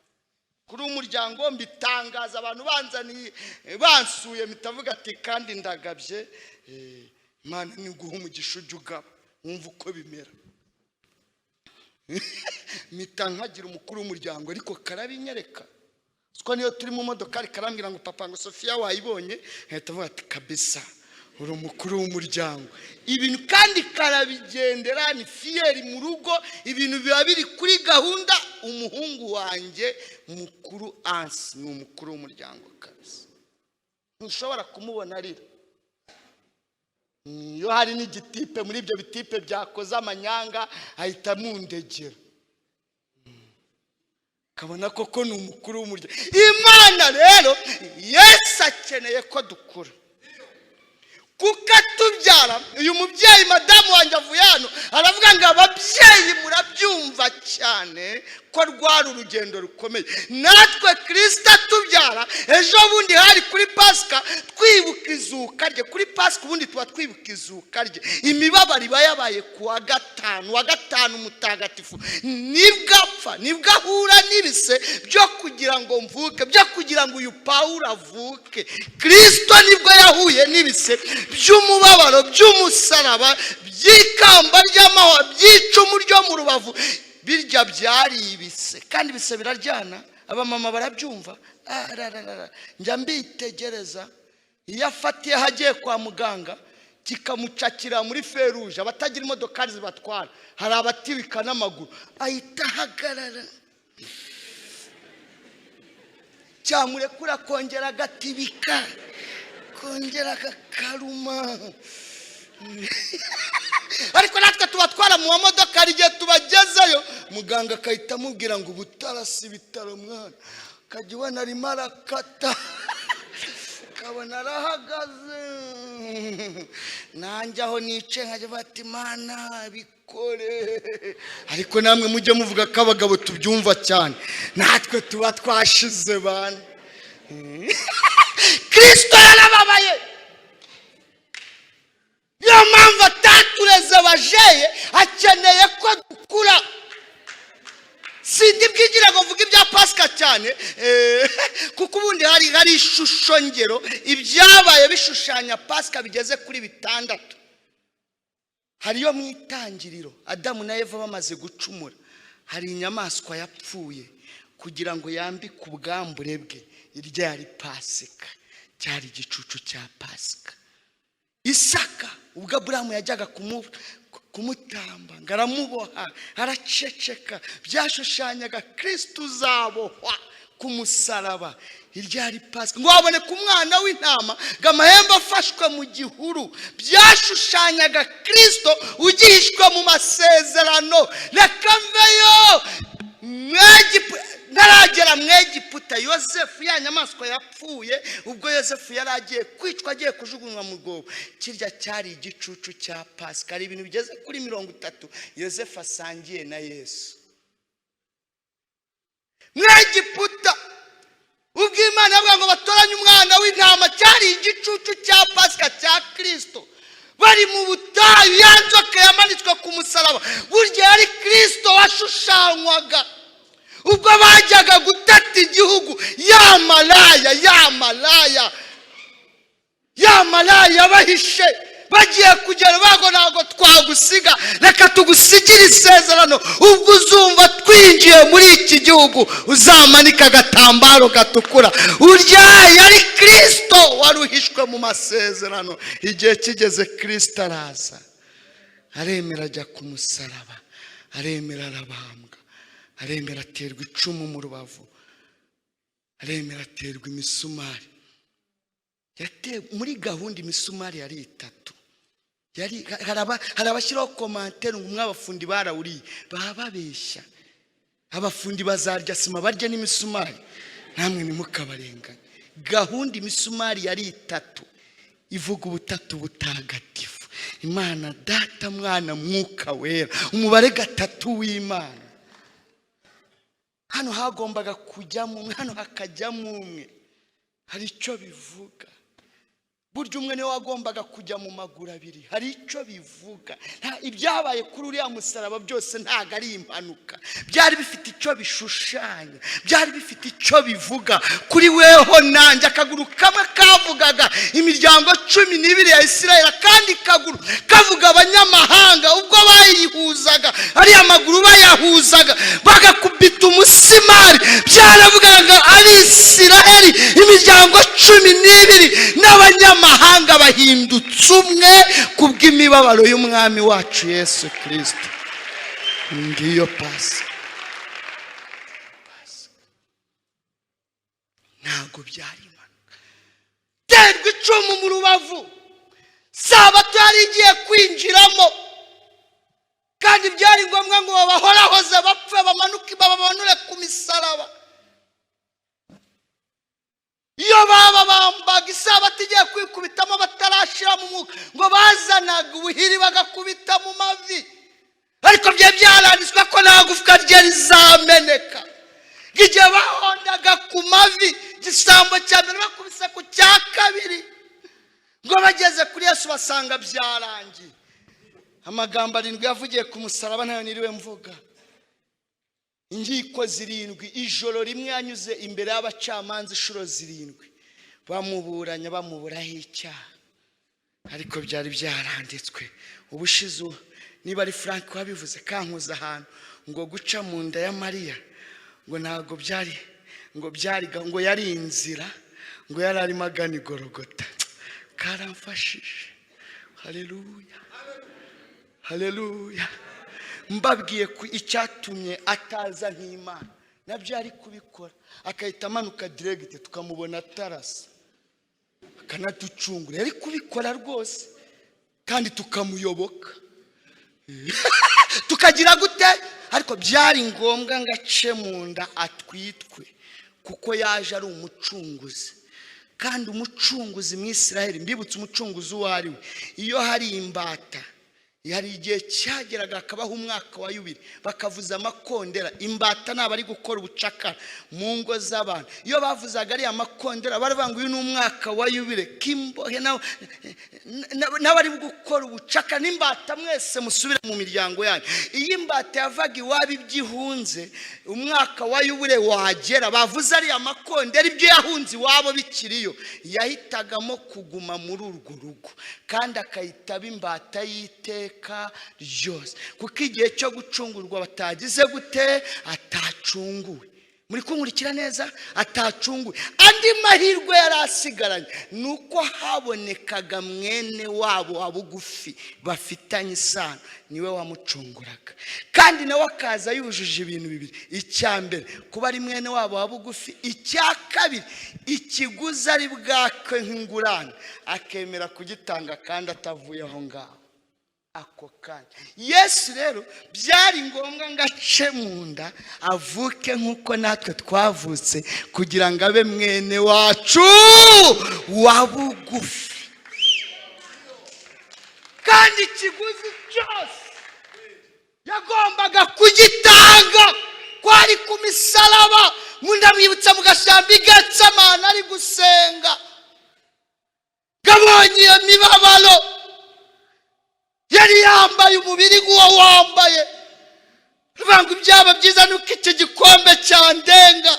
Kuri umuryango mbitangaza abantu banzaniye bansuye, mitavuga ati kandi ndagabye, Imana ni guha umugisha ujya ugaba, wumva uko bimera. Mpita nkagira umukuru w'umuryango, ariko karabinyereka. Siko niyo turi mu modoka karambwira ngo papa ngo Sofia wayibonye, nkahita avuga ati kabisa uri umukuru w'umuryango. Ibintu kandi karabigendera, ni fiyeri mu rugo, ibintu biba biri kuri gahunda. Umuhungu wanjye mukuru Ansi ni umukuru w'umuryango kabisa, ntushobora kumubona arira. Iyo hari n'igitipe muri ibyo bitipe byakoze amanyanga ahita amundegera. Kabona koko ni umukuru w'umuryango. Imana rero, Yesu akeneye ko dukura kuko atubyara. Uyu mubyeyi, madamu wanjye, avuye hano aravuga ngo ababyeyi murabyumva cyane ko rwari urugendo rukomeye. Natwe Kirisita atubyara, ejo bundi hari kuri Pasika, twibuka izuka rye. Kuri Pasika ubundi tuba twibuka izuka rye. Imibabaro iba yabaye ku wa gatanu, wa gatanu mutagatifu. Nibwo apfa, nibwo ahura n'ibise byo kugira ngo mvuke, byo kugira ngo uyu Pawulo avuke. Kirisito nibwo yahuye n'ibise by'umubabaro, by'umusaraba, by'ikamba ry'amahwa, by'icumu ryo mu rubavu. Birya byari ibise, kandi ibise biraryana. Abamama barabyumva. Ah, rararara. Njya mbitegereza iyo afatiyeho agiye kwa muganga, kikamucakira muri feruje. Abatagira imodokari zibatwara, hari abatibika n'amaguru, ahita ahagarara, cyamurekura akongera agatibika, kongera akakaruma. Ariko natwe tubatwara mu mamodoka, hari igihe tubagezeyo muganga agahita amubwira ngo ubutarasi ibitaro mwana, akajya ubona arimo arakata, akabona arahagaze. Nanjye aho nicaye nkajya bati: "Imana bikore." Ariko namwe mujye muvuga ko abagabo tubyumva cyane, natwe tuba twashize bana. Kirisito yarababaye, niyo mpamvu atatureze bajeye, akeneye ko dukura. Sindi bwigire ngo mvuge ibya Pasika cyane, kuko ubundi hari ishusho ngero, ibyabaye bishushanya Pasika bigeze kuri bitandatu. Hariyo mu itangiriro, Adamu na Eva bamaze gucumura, hari inyamaswa yapfuye kugira ngo yambike ubwambure bwe. Irya yari Pasika, cyari igicucu cya Pasika. Isaka, ubwo Aburahamu yajyaga kumutamba ngo aramuboha, araceceka, byashushanyaga Kirisito uzabohwa ku musaraba. Irya ari Pasika. Ngo haboneke umwana w'intama, ngo amahembe afashwe mu gihuru, byashushanyaga Kirisito ugihishwe mu masezerano. Reka mveyo. Ntaragera mu Egiputa, Yosefu, ya nyamaswa yapfuye ubwo Yosefu yari agiye kwicwa, agiye kujugunywa mu rwobo, kirya cyari igicucu cya Pasika. Hari ibintu bigeze kuri 30 Yosefu asangiye na Yesu. Mu Egiputa, ubwo Imana yavuga ngo batoranye umwana w'intama, cyari igicucu cya Pasika cya Kirisito. Bari mu butayu, ya nzoka yamanitswe ku musaraba, burya yari Kirisito washushanywaga. Ubwo bajyaga gutata igihugu, ya maraya, ya maraya, ya maraya yabahishe, bagiye kugera bago: "Ntabwo twagusiga, reka tugusigire isezerano. Ubwo uzumva twinjiye muri iki gihugu, uzamanika agatambaro gatukura." Urya yari Kirisito wari uhishwe mu masezerano. Igihe kigeze, Kirisito araza, aremera ajya ku musaraba, aremera arabambwa, aremera aterwa icumu mu rubavu, aremera aterwa imisumari. Muri gahunda imisumari yari itatu. Yari hari abashyiraho commentaire ngo umwe abafundi barawuriye, baba babeshya. Abafundi bazarya sima barya n'imisumari? Namwe ntimukabarenganye. Gahunda imisumari yari itatu, ivuga ubutatu butagatifu: Imana Data, Mwana, Mwuka Wera, umubare gatatu w'Imana. Hano hagombaga kujyamo umwe, hano hakajyamo umwe, hari icyo bivuga. Burya umwe niwe wagombaga kujya mu maguru abiri, hari icyo bivuga. Ibyabaye kuri uriya musaraba byose ntabwo ari impanuka, byari bifite icyo bishushanya, byari bifite icyo bivuga kuri weho nanjye. Akaguru kamwe kavugaga imiryango 12 ya Isirayeli, akandi kaguru kavuga abanyamahanga. Ubwo bayihuzaga, ariya maguru bayahuzaga bagakubita umusimari, byaravugaga Abisiraheli, imiryango 12 n'abanyamahanga bahindutse umwe kubw'imibabaro y'Umwami wacu Yesu Kirisito. Ngiyo Pasika. Pasika ntabwo byari impanuka. Terwa icumu mu rubavu, Sabato yari igiye kwinjiramo, kandi byari ngombwa ngo babahorahoze bapfe, bamanuke, babamanure ku misaraba. Isabato igiye kwikubitamo batarashira mu mwuka, ngo bazanaga ubuhiri bagakubita mu mavi, ariko byari byaranditswe ko nta gufwa rye rizameneka. Igihe bahondaga ku mavi, igisambo cya mbere bakubise ku cya kabiri, ngo bageze kuri Yesu basanga byarangiye. Amagambo arindwi yavugiye ku musaraba ntayo niriwe mvuga. Inkiko zirindwi, ijoro rimwe yanyuze imbere y'abacamanza inshuro zirindwi, bamuburanya bamuburaho icyaha, ariko byari byaranditswe. Ubushize niba ari Frank wabivuze, kankuza ahantu ngo guca mu nda ya Mariya ngo ntabwo byari, ngo byari, ngo yari inzira, ngo yari arimo agana igorogota. Karamfashije. Haleluya, haleluya. Mbabwiye ku icyatumye ataza nk'Imana, nabyo yari kubikora, agahita amanuka direct tukamubona atarasa, akanaducungura. Yari kubikora rwose kandi tukamuyoboka, tukagira gute? Ariko byari ngombwa ngo ace mu nda, atwitwe, kuko yaje ari umucunguzi. Kandi umucunguzi mu Israheli, mbibutse umucunguzi uwo ari we, iyo hari imbata, hari igihe cyageraga hakabaho umwaka wa yubile, bakavuza amakondera. Imbata ntabwo ari gukora ubucakara mu ngo z'abantu. Iyo bavuzaga ariya makondera, baravuga ngo uyu ni umwaka wa yubile, k'imbohe n'abari gukora ubucakara n'imbata, mwese musubire mu miryango yanyu. Iyo imbata yavaga iwabo ibyo ihunze, umwaka wa yubile wagera, bavuze ariya makondera, ibyo yahunze iwabo bikiriyo, yahitagamo kuguma muri urwo rugo kandi akayitaba imbata y'iteka ryose, kuko igihe cyo gucungurwa batagize gute? Atacunguwe. Muri kunkurikira neza? Atacunguwe. Andi mahirwe yari asigaranye ni uko habonekaga mwene wabo wa bugufi bafitanye isano, niwe wamucunguraga, kandi nawe akaza yujuje ibintu bibiri: icya mbere kuba ari mwene wabo wa bugufi, icya kabiri ikiguzi ari bwakwe nk'ingurane akemera kugitanga kandi atavuye aho ngaho ako kanya. Yesu rero byari ngombwa ngo ace mu nda, avuke nk'uko natwe twavutse, kugira ngo abe mwene wacu wa bugufi, kandi ikiguzi cyose yagombaga kugitanga kwari ku misaraba. Ndamwibutsa mu gashyamba i Getsemani ari gusenga, gabonye iyo mibabaro, yari yambaye umubiri nk'uwo wambaye, bivuga ngo ibyaba byiza nuko iki gikombe cyandenga.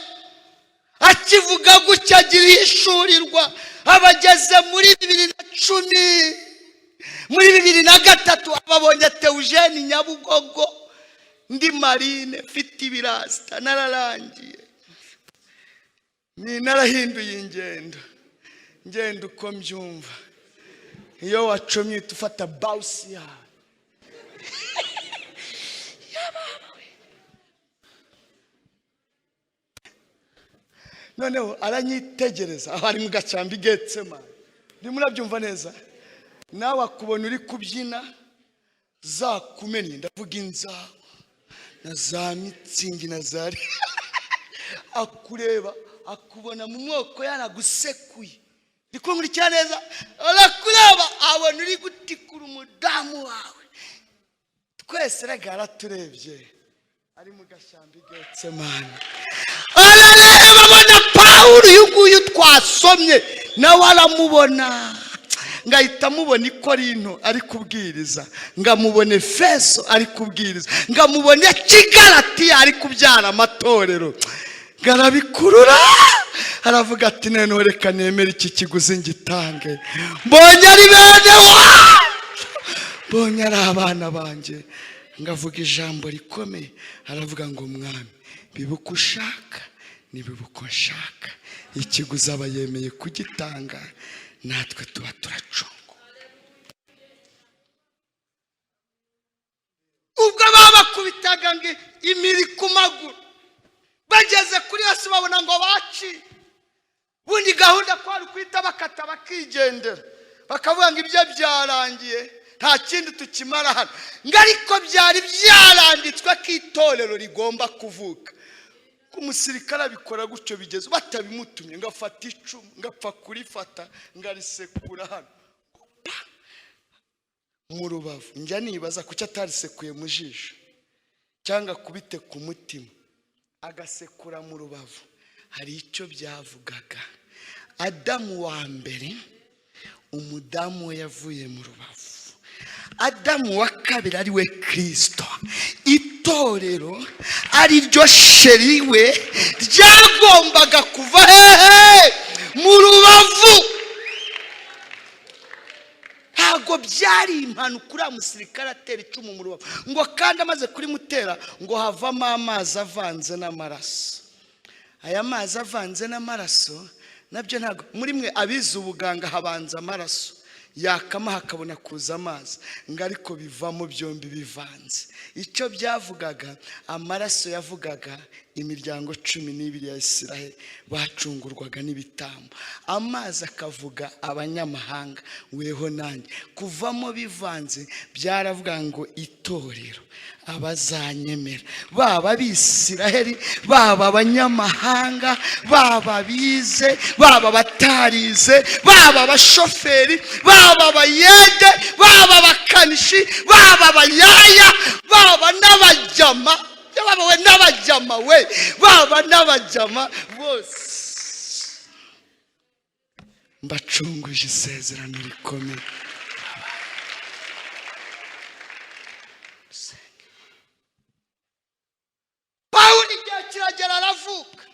Akivuga gutya agira ihishurirwa. Abageze muri 2010, muri 2003 ababonye Teujeni Nyabugogo, ndi marine, mfite ibirasita, nararangiye, ni narahinduye ingendo, ngenda uko mbyumva. Iyo wacomye uhita ufata bawusi yawe. Yabawe. Noneho aranyitegereza aho ari mu gashyamba i Getsemani. Ndimo urabyumva neza? Nawe akubona uri kubyina zakumennye, ndavuga inzaho na za Mützig na za, akureba akubona mu moko yaragusekuye. Ndi kunkurikira neza? Arakureba abona uri gutikura umudamu wawe. Twese rega yaraturebye ari mu gashyamba i Getsemani, arareba abona Pawulo uyu nguyu twasomye, nawe aramubona. Ngahita mubona i Korinto ari kubwiriza, ngamubona Efeso ari kubwiriza, ngamubona Kigaratiya ari kubyara amatorero. Ngarabikurura, aravuga ati: "Noneho reka nemere iki kiguzi ngitange. Mbonye ari bene wacu, mbonye ari abana banjye." Ngavuga ijambo rikomeye, aravuga ngo: "Mwami, bibe uko ushaka, nibibe uko nshaka." Ikiguzi aba yemeye kugitanga, natwe tuba turacunga. Ubwo babakubitaga ngo imiri ku maguru, bageze kuri Yesu babona ngo baciye. Ubundi gahunda kwari ukwita bakata bakigendera, bakavuga ngo ibyo byarangiye, nta kindi tukimara hano. Ngo ariko byari byaranditswe ko itorero rigomba kuvuka. Umusirikare abikora gutyo bigeze batabimutumye, ngafata icumu ngapfa kurifata ngarisekura hano mu rubavu. Njya nibaza kuki atarisekuye mu jisho cyangwa kubite ku mutima, agasekura mu rubavu. Hari icyo byavugaga. Adamu wa mbere umudamu we yavuye mu rubavu, Adamu wa kabiri ari we Kirisito, itorero ari ryo chéri we ryagombaga kuva hehe? Mu rubavu. Ntabwo byari impanuka uriya musirikare atera icumu mu rubavu, ngo kandi amaze kurimutera ngo havamo amazi avanze n'amaraso. Aya mazi avanze n'amaraso nabyo ntabwo muri mwe abize ubuganga, habanza amaraso yakama hakabona kuza amazi, ngo ariko bivamo byombi bivanze. Icyo byavugaga, amaraso yavugaga imiryango 12 ya Isiraheli bacungurwaga n'ibitambo, amazi akavuga abanyamahanga weho nanjye. Kuvamo bivanze byaravuga ngo itorero abazanyemera, baba abisiraheli, baba abanyamahanga, baba abize, baba abatarize, baba abashoferi, baba abayede, baba abakanishi, baba abayaya, baba n'abajyama, baba we n'abajyama we, baba n'abajyama bose, mbacunguje isezerano rikomeye. Pawulo igihe kiragera aravuka,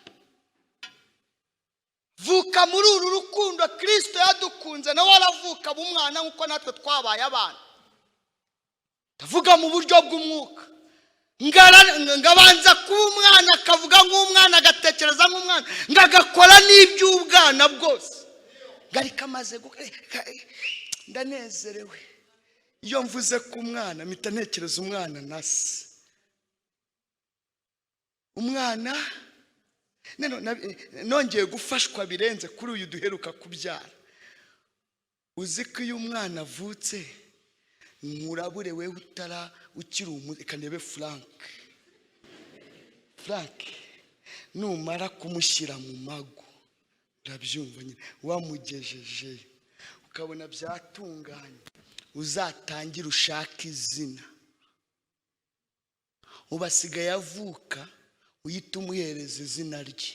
vuka muri uru rukundo Kirisito yadukunze, nawe aravuka aba umwana nk'uko natwe twabaye abana. Ndavuga mu buryo bw'umwuka, ngabanza kuba umwana, akavuga nk'umwana, agatekereza nk'umwana, ngagakora n'iby'ubwana bwose. Ngarika amaze, ndanezerewe iyo mvuze ku mwana, mpita ntekereza umwana na se. Umwana nongeye gufashwa birenze kuri uyu duheruka kubyara. Uzi ko iyo umwana avutse nkurabure wewe utara ukiri reka ndebe Frank. Frank numara kumushyira mu mago, urabyumva nyine, wamugejeje ukabona byatunganye, uzatangire ushake izina. Ubu asigaye avuka uhita umuhereza izina rye.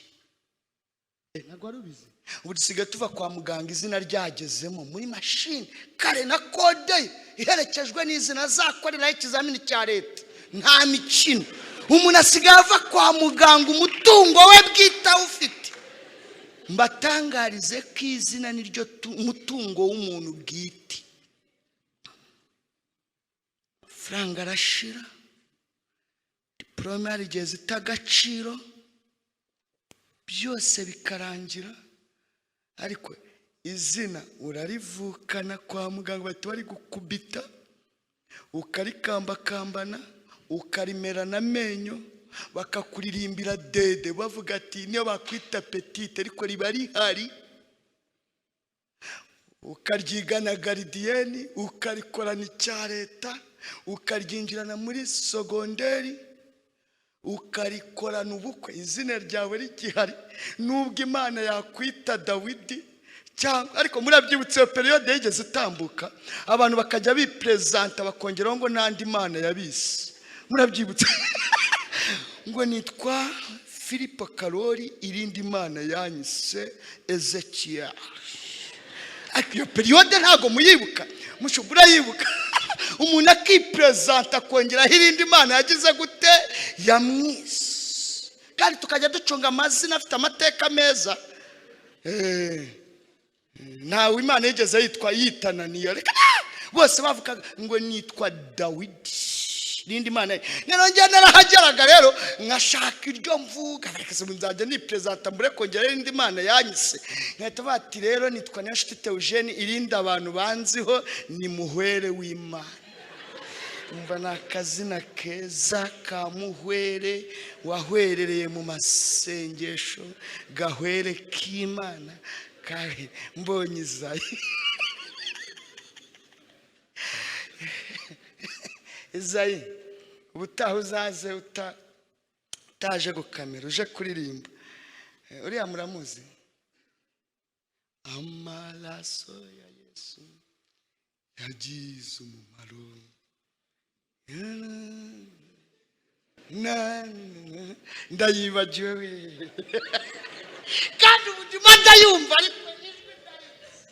Ntabwo wari ubizi? Ubu dusigaye tuva kwa muganga izina ryagezemo muri mashini kare na kode ye iherekejwe n'izina azakoreraho ikizamini cya leta. Nta mikino, umuntu asigaye ava kwa muganga umutungo we bwite awufite. Mbatangarize ko izina niryo mutungo w'umuntu bwite. Amafaranga arashira, diporome hari igihe zita agaciro, byose bikarangira, ariko izina urarivukana kwa muganga bahita bari gukubita, ukarikambakambana, ukarimerana amenyo, bakakuririmbira dede bavuga ati niyo bakwita petite ariko riba rihari, ukaryigana gardienne, ukarikorana icya leta, ukaryinjirana muri sogonderi, ukarikorana ubukwe, izina ryawe rigihari, nubwo Imana yakwita Dawidi cyangwa. Ariko murabyibutse iyo période yigeze itambuka, abantu bakajya biperezanta bakongeraho ngo n'andi mana yabise. Murabyibutse ngo nitwa Filipo Karori, irindi Mana yanyise Ezekiel. Ariko iyo période ntabwo muyibuka? Mushobora urayibuka? Umuntu akiperezanta akongeraho irindi mana yagize gute, yamwise. Kandi tukajya ducunga amazina afite amateka meza. Ntawe Imana yigeze yitwa yitananiye, reka bose bavugaga ngo nitwa Dawidi, n'indi mana ye. Rero njye narahageraga rero nkashaka iryo mvuga, reka se nzajya niperezanta mbure kongera irindi mana yanyise, nkahita bati rero nitwa Niyonshuti Theogene, irindi abantu banziho ni Muhwere w'Imana. Umva, ni akazina keza ka Muhwere wahwerereye mu masengesho, gahwere k'Imana kahe mbonye Izayi. Izayi, ubutaha uzaze Utaje gukamera, uje kuririmba. Uriya muramuzi? Amaraso ya Yesu yagize umumaro. Ndayibagiwe we. Kandi ubuzima ndayumva ariko ijwi ndarizi.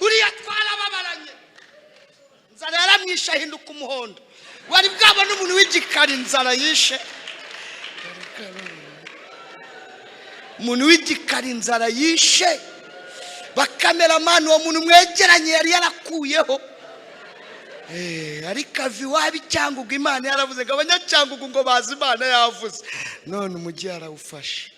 Uriya twarababaranye. Inzara yaramwishe ahinduka umuhondo. Wari bwabona umuntu w'igikara inzara yishe? Umuntu w'igikara inzara yishe. Bakameramani uwo muntu mwegeranye yari yarakuyeho. Ariko ava iwabo Icyangugu, Imana yaravuze ngo abanyacyangugu ngo bazi Imana yavuze. None umujyi yarawufashe.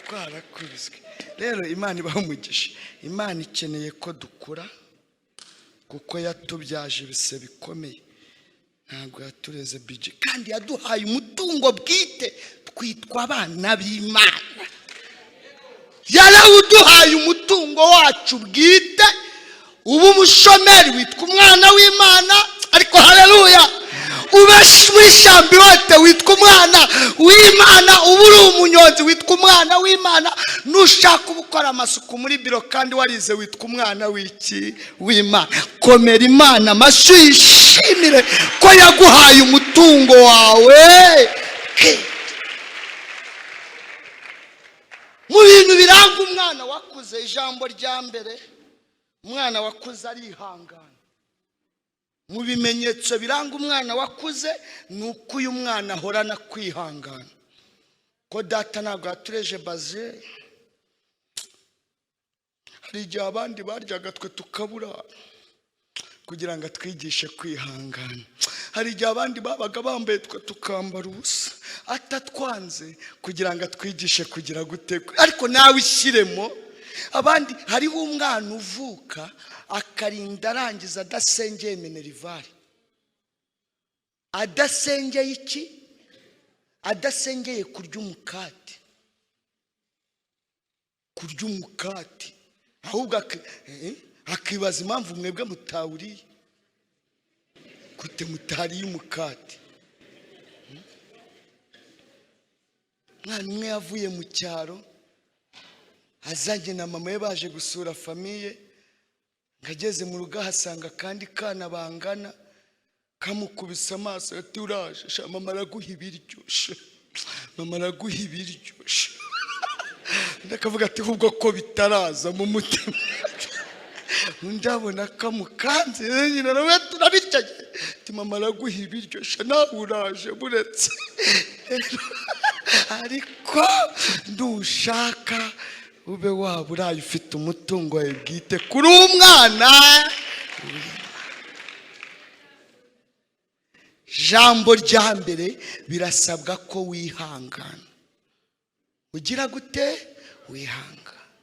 Twarakubiswe. Rero Imana ibaha umugisha. Imana ikeneye ko dukura kuko yatubyaje ibise bikomeye. Ntabwo yatureze bije kandi yaduhaye umutungo bwite, twitwa abana b'Imana. Yarawuduhaye umutungo wacu bwite. Ubu umushomeri witwa umwana w'Imana, ariko haleluya. Ube muri shambirote witwa umwana w'Imana, ubu uri umunyonzi witwa umwana w'Imana, nushaka ubukora amasuku muri biro kandi warize witwa umwana w'iki w'Imana. Komera Imana amashyi, yishimire ko yaguhaye umutungo wawe. Mu bintu biranga umwana wakuze, ijambo rya mbere, umwana wakuze arihangana. Mu bimenyetso biranga umwana wakuze ni uko uyu mwana ahorana kwihangana. Ko data ntabwo yatureje baze. Hari igihe abandi baryaga twe tukabura kugira ngo atwigishe kwihangana. Hari igihe abandi babaga bambaye twe tukambara ubusa, atatwanze kugira ngo atwigishe kugira gute. Ariko nawe ishyiremo abandi. Hariho umwana uvuka akarinda arangiza adasengeye minerivare. Adasengeye iki? Adasengeye kurya umukati. Kurya umukati. Ahubwo akibaza impamvu mwebwe mutawuriye. Gute mutariye umukati? Mwana umwe yavuye mu cyaro azanye na mama we baje gusura famiye, ngageze mu rugo ahasanga kandi kana bangana, kamukubise amaso ati uraje sha mama araguha ibiryo, mama araguha ibiryo. Ndakavuga ati ubwo ko bitaraza mu mutima. Ndabona kamukanze nyina nawe turabirya, ati mama araguha ibiryo sha nawe uraje buretse. Ariko ndushaka ube waba uraye ufite umutungo wawe bwite kuri umwana. Jambo rya mbere, birasabwa ko wihangana. Ugira gute? Wihangana.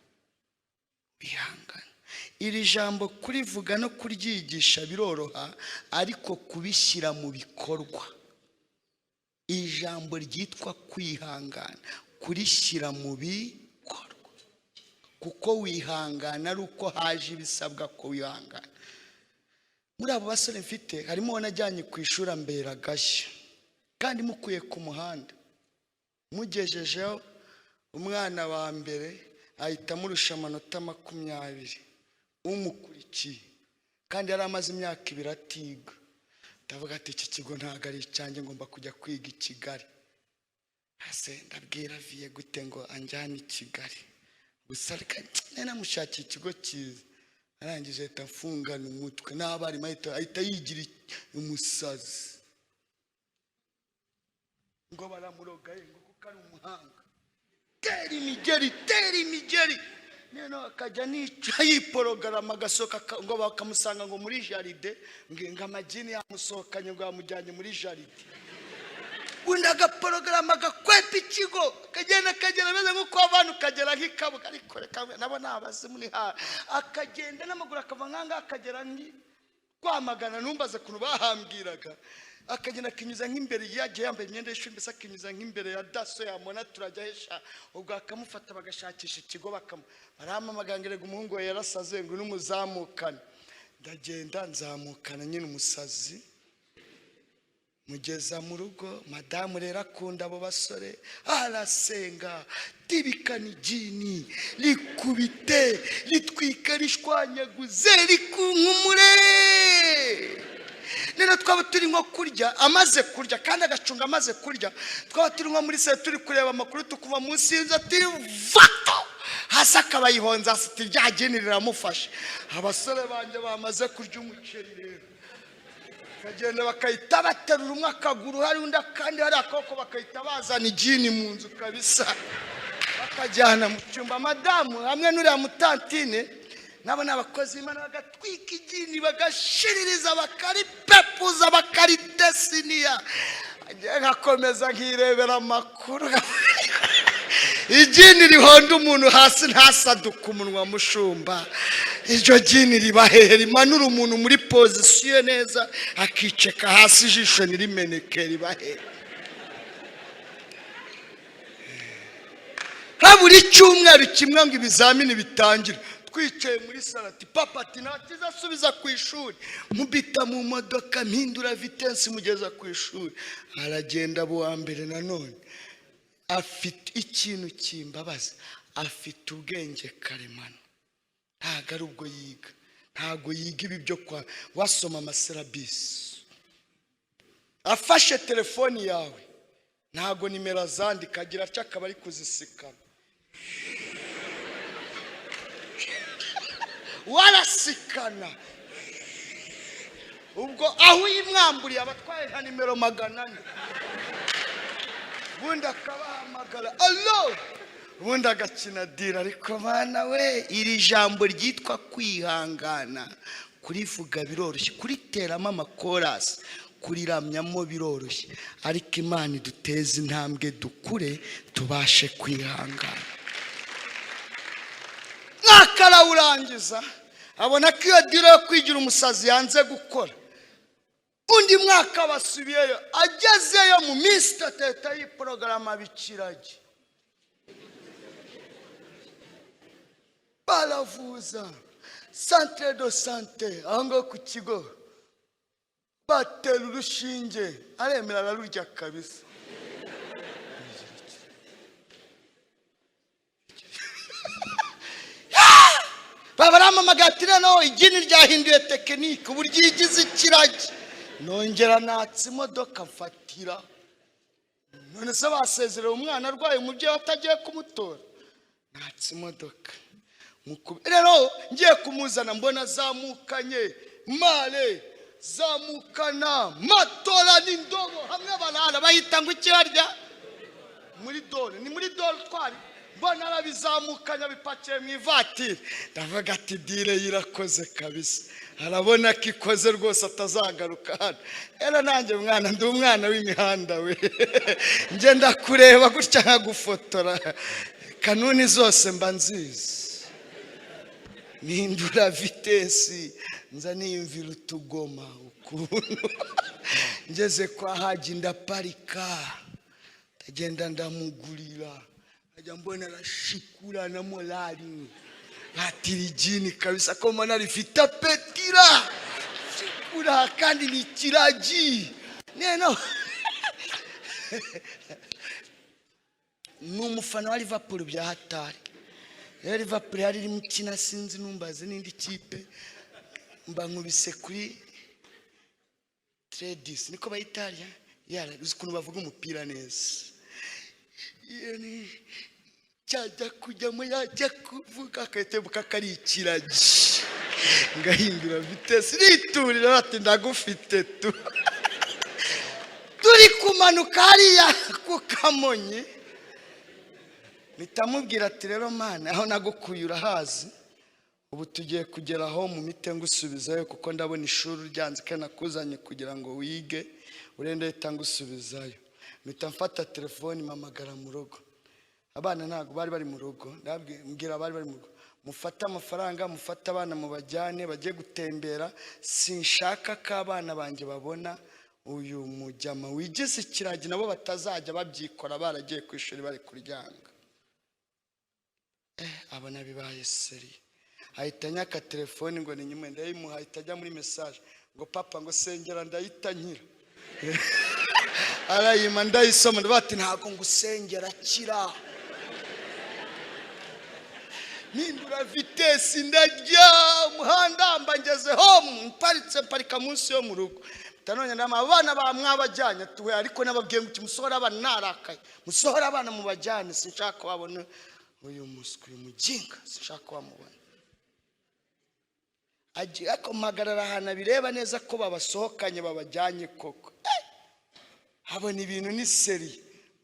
Wihangana. Iri jambo kurivuga no kuryigisha biroroha, ariko kubishyira mu bikorwa, ijambo ryitwa kwihangana, kurishyira mu bikorwa, kuko wihangana ari uko haje ibisabwa ko wihangana. Muri abo basore mfite harimo uwo najyanye ku ishuri ambera agashya, kandi mukuye ku muhanda mugejejeho umwana wa mbere ahita amurusha amanota 20 umukurikiye, kandi yari amaze imyaka 2 atiga. Ndavuga ati iki kigo ntabwo ari icyanjye, ngomba kujya kwiga i Kigali. Ase ndabwira viye gute ngo anjyane i Kigali? Gusa reka namushakiye ikigo cyiza. Arangije ahita afungana umutwe n'abarimu, ahita yigira umusazi ngo baramuroga ngo kuko ari umuhanga. Tera imigeri, tera imigeri. None akajya nica yiporogarama agasohoka ngo bakamusanga ngo muri jaride, ngo amagini yamusohokanye ngo yamujyanye muri jaride. Undi agaporogarama agakwepa ikigo, akagenda akagera ameze nk'uko abantu ukagera nk'ikabuga, ariko reka nabo ni abazimu ni hafi. Akagenda n'amaguru akava nk'ahangaha akagera Rwamagana, numbaze ukuntu bahambwiraga. Akagenda akinyuza nk'imbere, yagiye yambaye imyenda y'ishuri, mbese akinyuza nk'imbere ya daso yamubona turajya hesha. Ubwo akamufata bagashakisha ikigo, barampamagara ngo erega umuhungu we yarasaze ngo n'umuzamukane. Ndagenda nzamukana nyine umusazi, mugeza mu rugo. Madamu rero akunda abo basore, arasenga tibikana igini rikubite ritwika rishwanyaguze rikunkumure. Rero twaba turi nko kurya, amaze kurya kandi agacunga amaze kurya, twaba turi nko muri salo turi kureba amakuru, tukuva munsi y'inzu ati vato hasi, akaba yihonze hasi, ati rya gini riramufashe. Abasore banjye bamaze kurya umuceri rero bakagenda bakahita baterura umwe akaguru, hari undi akandi, hari akaboko, bakahita bazana igini mu nzu kabisa, bakajyana mu cyumba. Madamu hamwe n'uriya mutantine nabo ni abakozi b'Imana, bagatwika igini, bagashiririza, bakaripepuza, bakaridesiniya. Nkakomeza nkirebera amakuru. Igini rihonda umuntu hasi ntasaduke umunwa, mushumba, iryo gini riba hehe? Rimanura umuntu muri position neza, akiceka hasi, ijisho ntirimeneke, riba hehe? Habura icyumweru kimwe ngo ibizamini bitangire, twicaye muri salati, papa ati ntakiza asubiza ku ishuri. Mubita mu modoka, mpindura vitesse, mugeza ku ishuri, aragenda abo wa mbere. Nanone afite ikintu kimbabaza, afite ubwenge karemano, ntabwo ari ubwo yiga, ntabwo yiga ibi byo kwa wasoma amaserabisi. Afashe telefoni yawe ntabwo nimero azandika, agira atya akaba ari kuzisikana, warasikana. Ubwo aho uyimwamburiye abatwaye nka nimero 400, ubundi akabahamagara alo, ubundi agakina dira. Ariko bana we, iri jambo ryitwa kwihangana kurivuga biroroshye, kuriteramo amakorasi, kuriramyamo biroroshye, ariko Imana iduteze intambwe dukure tubashe kwihangana. Mwaka arawurangiza, abona ko iyo dira yo kwigira umusazi yanze gukora. Undi mwaka basubiyeyo, agezeyo mu minsi itatu ahita yiporogaramu bikiragi, baravuza centre de sante aho ngaho ku kigo, batera urushinge, aremera ararurya kabisa. Babaramamagara ati noneho igini ryahinduye tekinike, uburyo igize ikiragi. Nongera natsa imodoka mfatira. None se basezerewe umwana arwaye, umubyeyi atagiye kumutora? Natsa imodoka rero ngiye kumuzana, mbona zamukanye mare, zamukana matora n'indobo, hamwe barara bahita ngo ikirarya muri dore, ni muri dore twari, mbona arabizamukanya bipakiye mu ivatiri. Ndavuga ati dire yirakoze kabisa, arabona ko ikoze rwose, atazagaruka hano. Rero nanjye mwana ndi umwana w'imihanda we, njye ndakureba gutya nkagufotora, kanuni zose mba nzizi. Mpindura vitesi, nza niyumvira utugoma ukuntu. Ngeze kwa Haji ndaparika, ndagenda ndamugurira, ajya mbona arashikura na morali, atira igini kabisa, ko mbona rifite apetira shikura kandi ni ikiragi. Neno ni umufana wa Liverpool bya hatari. Rero Liverpool yari irimo ikina, sinzi numbaze n'indi kipe, mba nkubise kuri Tredis, niko bayita yara, uzi ukuntu bavuga umupira neza, cyajya kujyamo yajya kuvuga akatebuka kari ikiragi, ngahindura vitesse niturira, ati ndagufite tu. Turi kumanuka hariya ku Kamonyi, mpita ati rero mana, aho nagukuye urahazi, ubu tugiye kugera aho mu mite ngusubizayo, kuko ndabona ishuri ryanze kandi nakuzanye kugira ngo wige, urende ahita ngusubizayo. Mpita mfata telefoni mpamagara mu rugo, abana ntabwo bari bari mu rugo, mbwira abari bari mu rugo, mufate amafaranga, mufate abana mubajyane bajye gutembera, sinshaka ko abana banjye babona uyu mujyama wigize ikiragi, nabo batazajya babyikora baragiye ku ishuri bari kuryanga. Abona bibaye seri. Ahita anyaka telefoni ngo ni nyuma, ndayimuha, ahita ajya muri message ngo: "Papa," ngo, "sengera ndahita nkira." Arayima, ndayisoma, ndavuga ati: "Ntabwo ngusengera, kira." Mpindura vitesse, ndajya umuhanda, mba ngeze home, mparitse, mparika munsi yo mu rugo. None ndama abana ba mwabajyanye tuwe, ariko nababwiye ngo musohore abana, narakaye: "Musohore abana mubajyane, sinshaka wabona uyu muswi, uyu muginga, sinshaka wamubona." Agiye, ariko mpagarara ahantu abireba neza ko babasohokanye, babajyanye koko. Habona ibintu ni sérieux.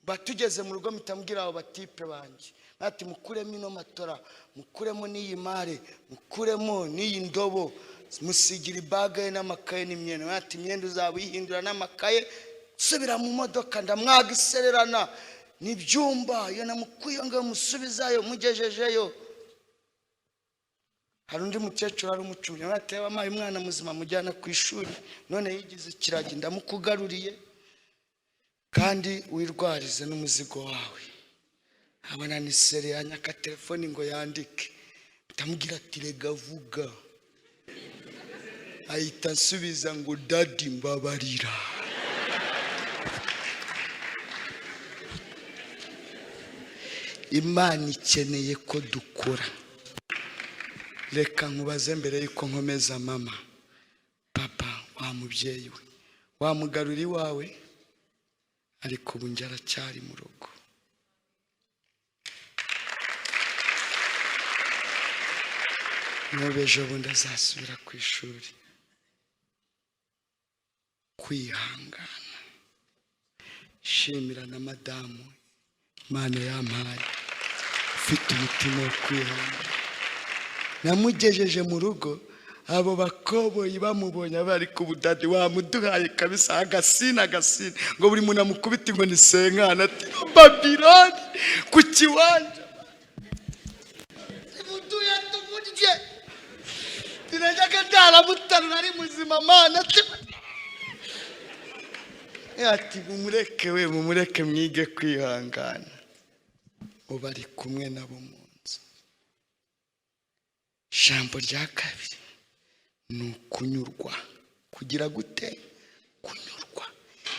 Batugeze mu rugo, mpita mbwira abo batipe banjye ati: "Mukuremo ino matora, mukuremo n'iyi mare, mukuremo n'iyi ndobo." Musigira ibaga ye n'amakaye n'imyenda. Ati: "Imyenda uzaba uyihindura n'amakaye, subira mu modoka." Ndamwagisererana n'ibyumba iyo namukuye ngo musubizayo, mugejejeyo. Hari undi mukecuru, ari umucuruzi, ati: "Wampaye umwana muzima mujyana ku ishuri, none yigize ikiragi, ndamukugaruriye kandi wirwarize n'umuzigo wawe." Abona ni sérieux, yanyaka telefoni ngo yandike. Ndamubwira ati: "Rega vuga." Ahita ansubiza ngo: "Daddy, mbabarira." Imana ikeneye ko dukura. Reka nkubaze mbere y'uko nkomeza. Mama, papa, wa mubyeyi we, wamugarura iwawe? Ariko ubu njye aracyari mu rugo. N'ubu ejo bundi azasubira ku ishuri. Kwihangana. Shimira na madamu Imana yampaye, ufite umutima wo kwihangana. Namugejeje mu rugo, abo bakoboyi bamubonye bari ku budadi: "Wamuduhaye kabisa." Agasina, agasina ngo buri muntu amukubite ngo ni senkana, ati: "Babiloni ku kiwanja, muduye tumurye." Sinajyaga ndaramutarura ari muzima. Mana, ati: "Mumureke we, mumureke, mwige kwihangana." Ubu ari kumwe nabo mu nzu. Ijambo rya kabiri ni ukunyurwa. Kugira gute? Kunyurwa.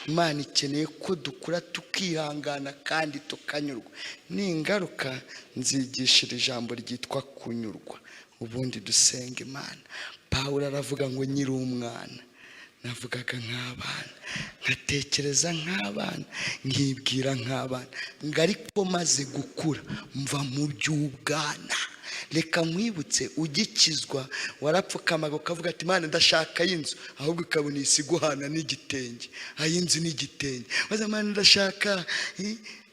Imana ikeneye ko dukura, tukihangana kandi tukanyurwa. Ni ingaruka nzigishira ijambo ryitwa kunyurwa, ubundi dusenga Imana. Pawulo aravuga ngo: "Nkiri umwana navugaga nk'abana, nkatekereza nk'abana, nkibwira nk'abana," ngo: "ariko maze gukura mva mu by'ubwana." Reka nkwibutse, ugikizwa warapfukamaga ukavuga ati: "Imana, ndashaka y'inzu," ahubwo ukabona isi iguhana n'igitenge, ay'inzu n'igitenge. Maze: "Imana, ndashaka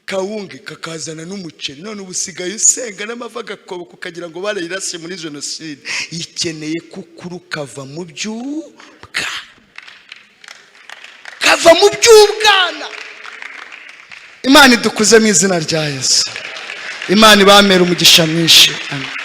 kawunga," kakazana n'umuceri. None ubu usigaye usenga n'amavi agakoboka, ukagira ngo barayirase muri jenoside. Ikeneye kukuru ukava mu by'ubwana, kava mu by'ubwana. Imana idukuze mu izina rya Yesu. Imana ibamera umugisha mwinshi. Amen.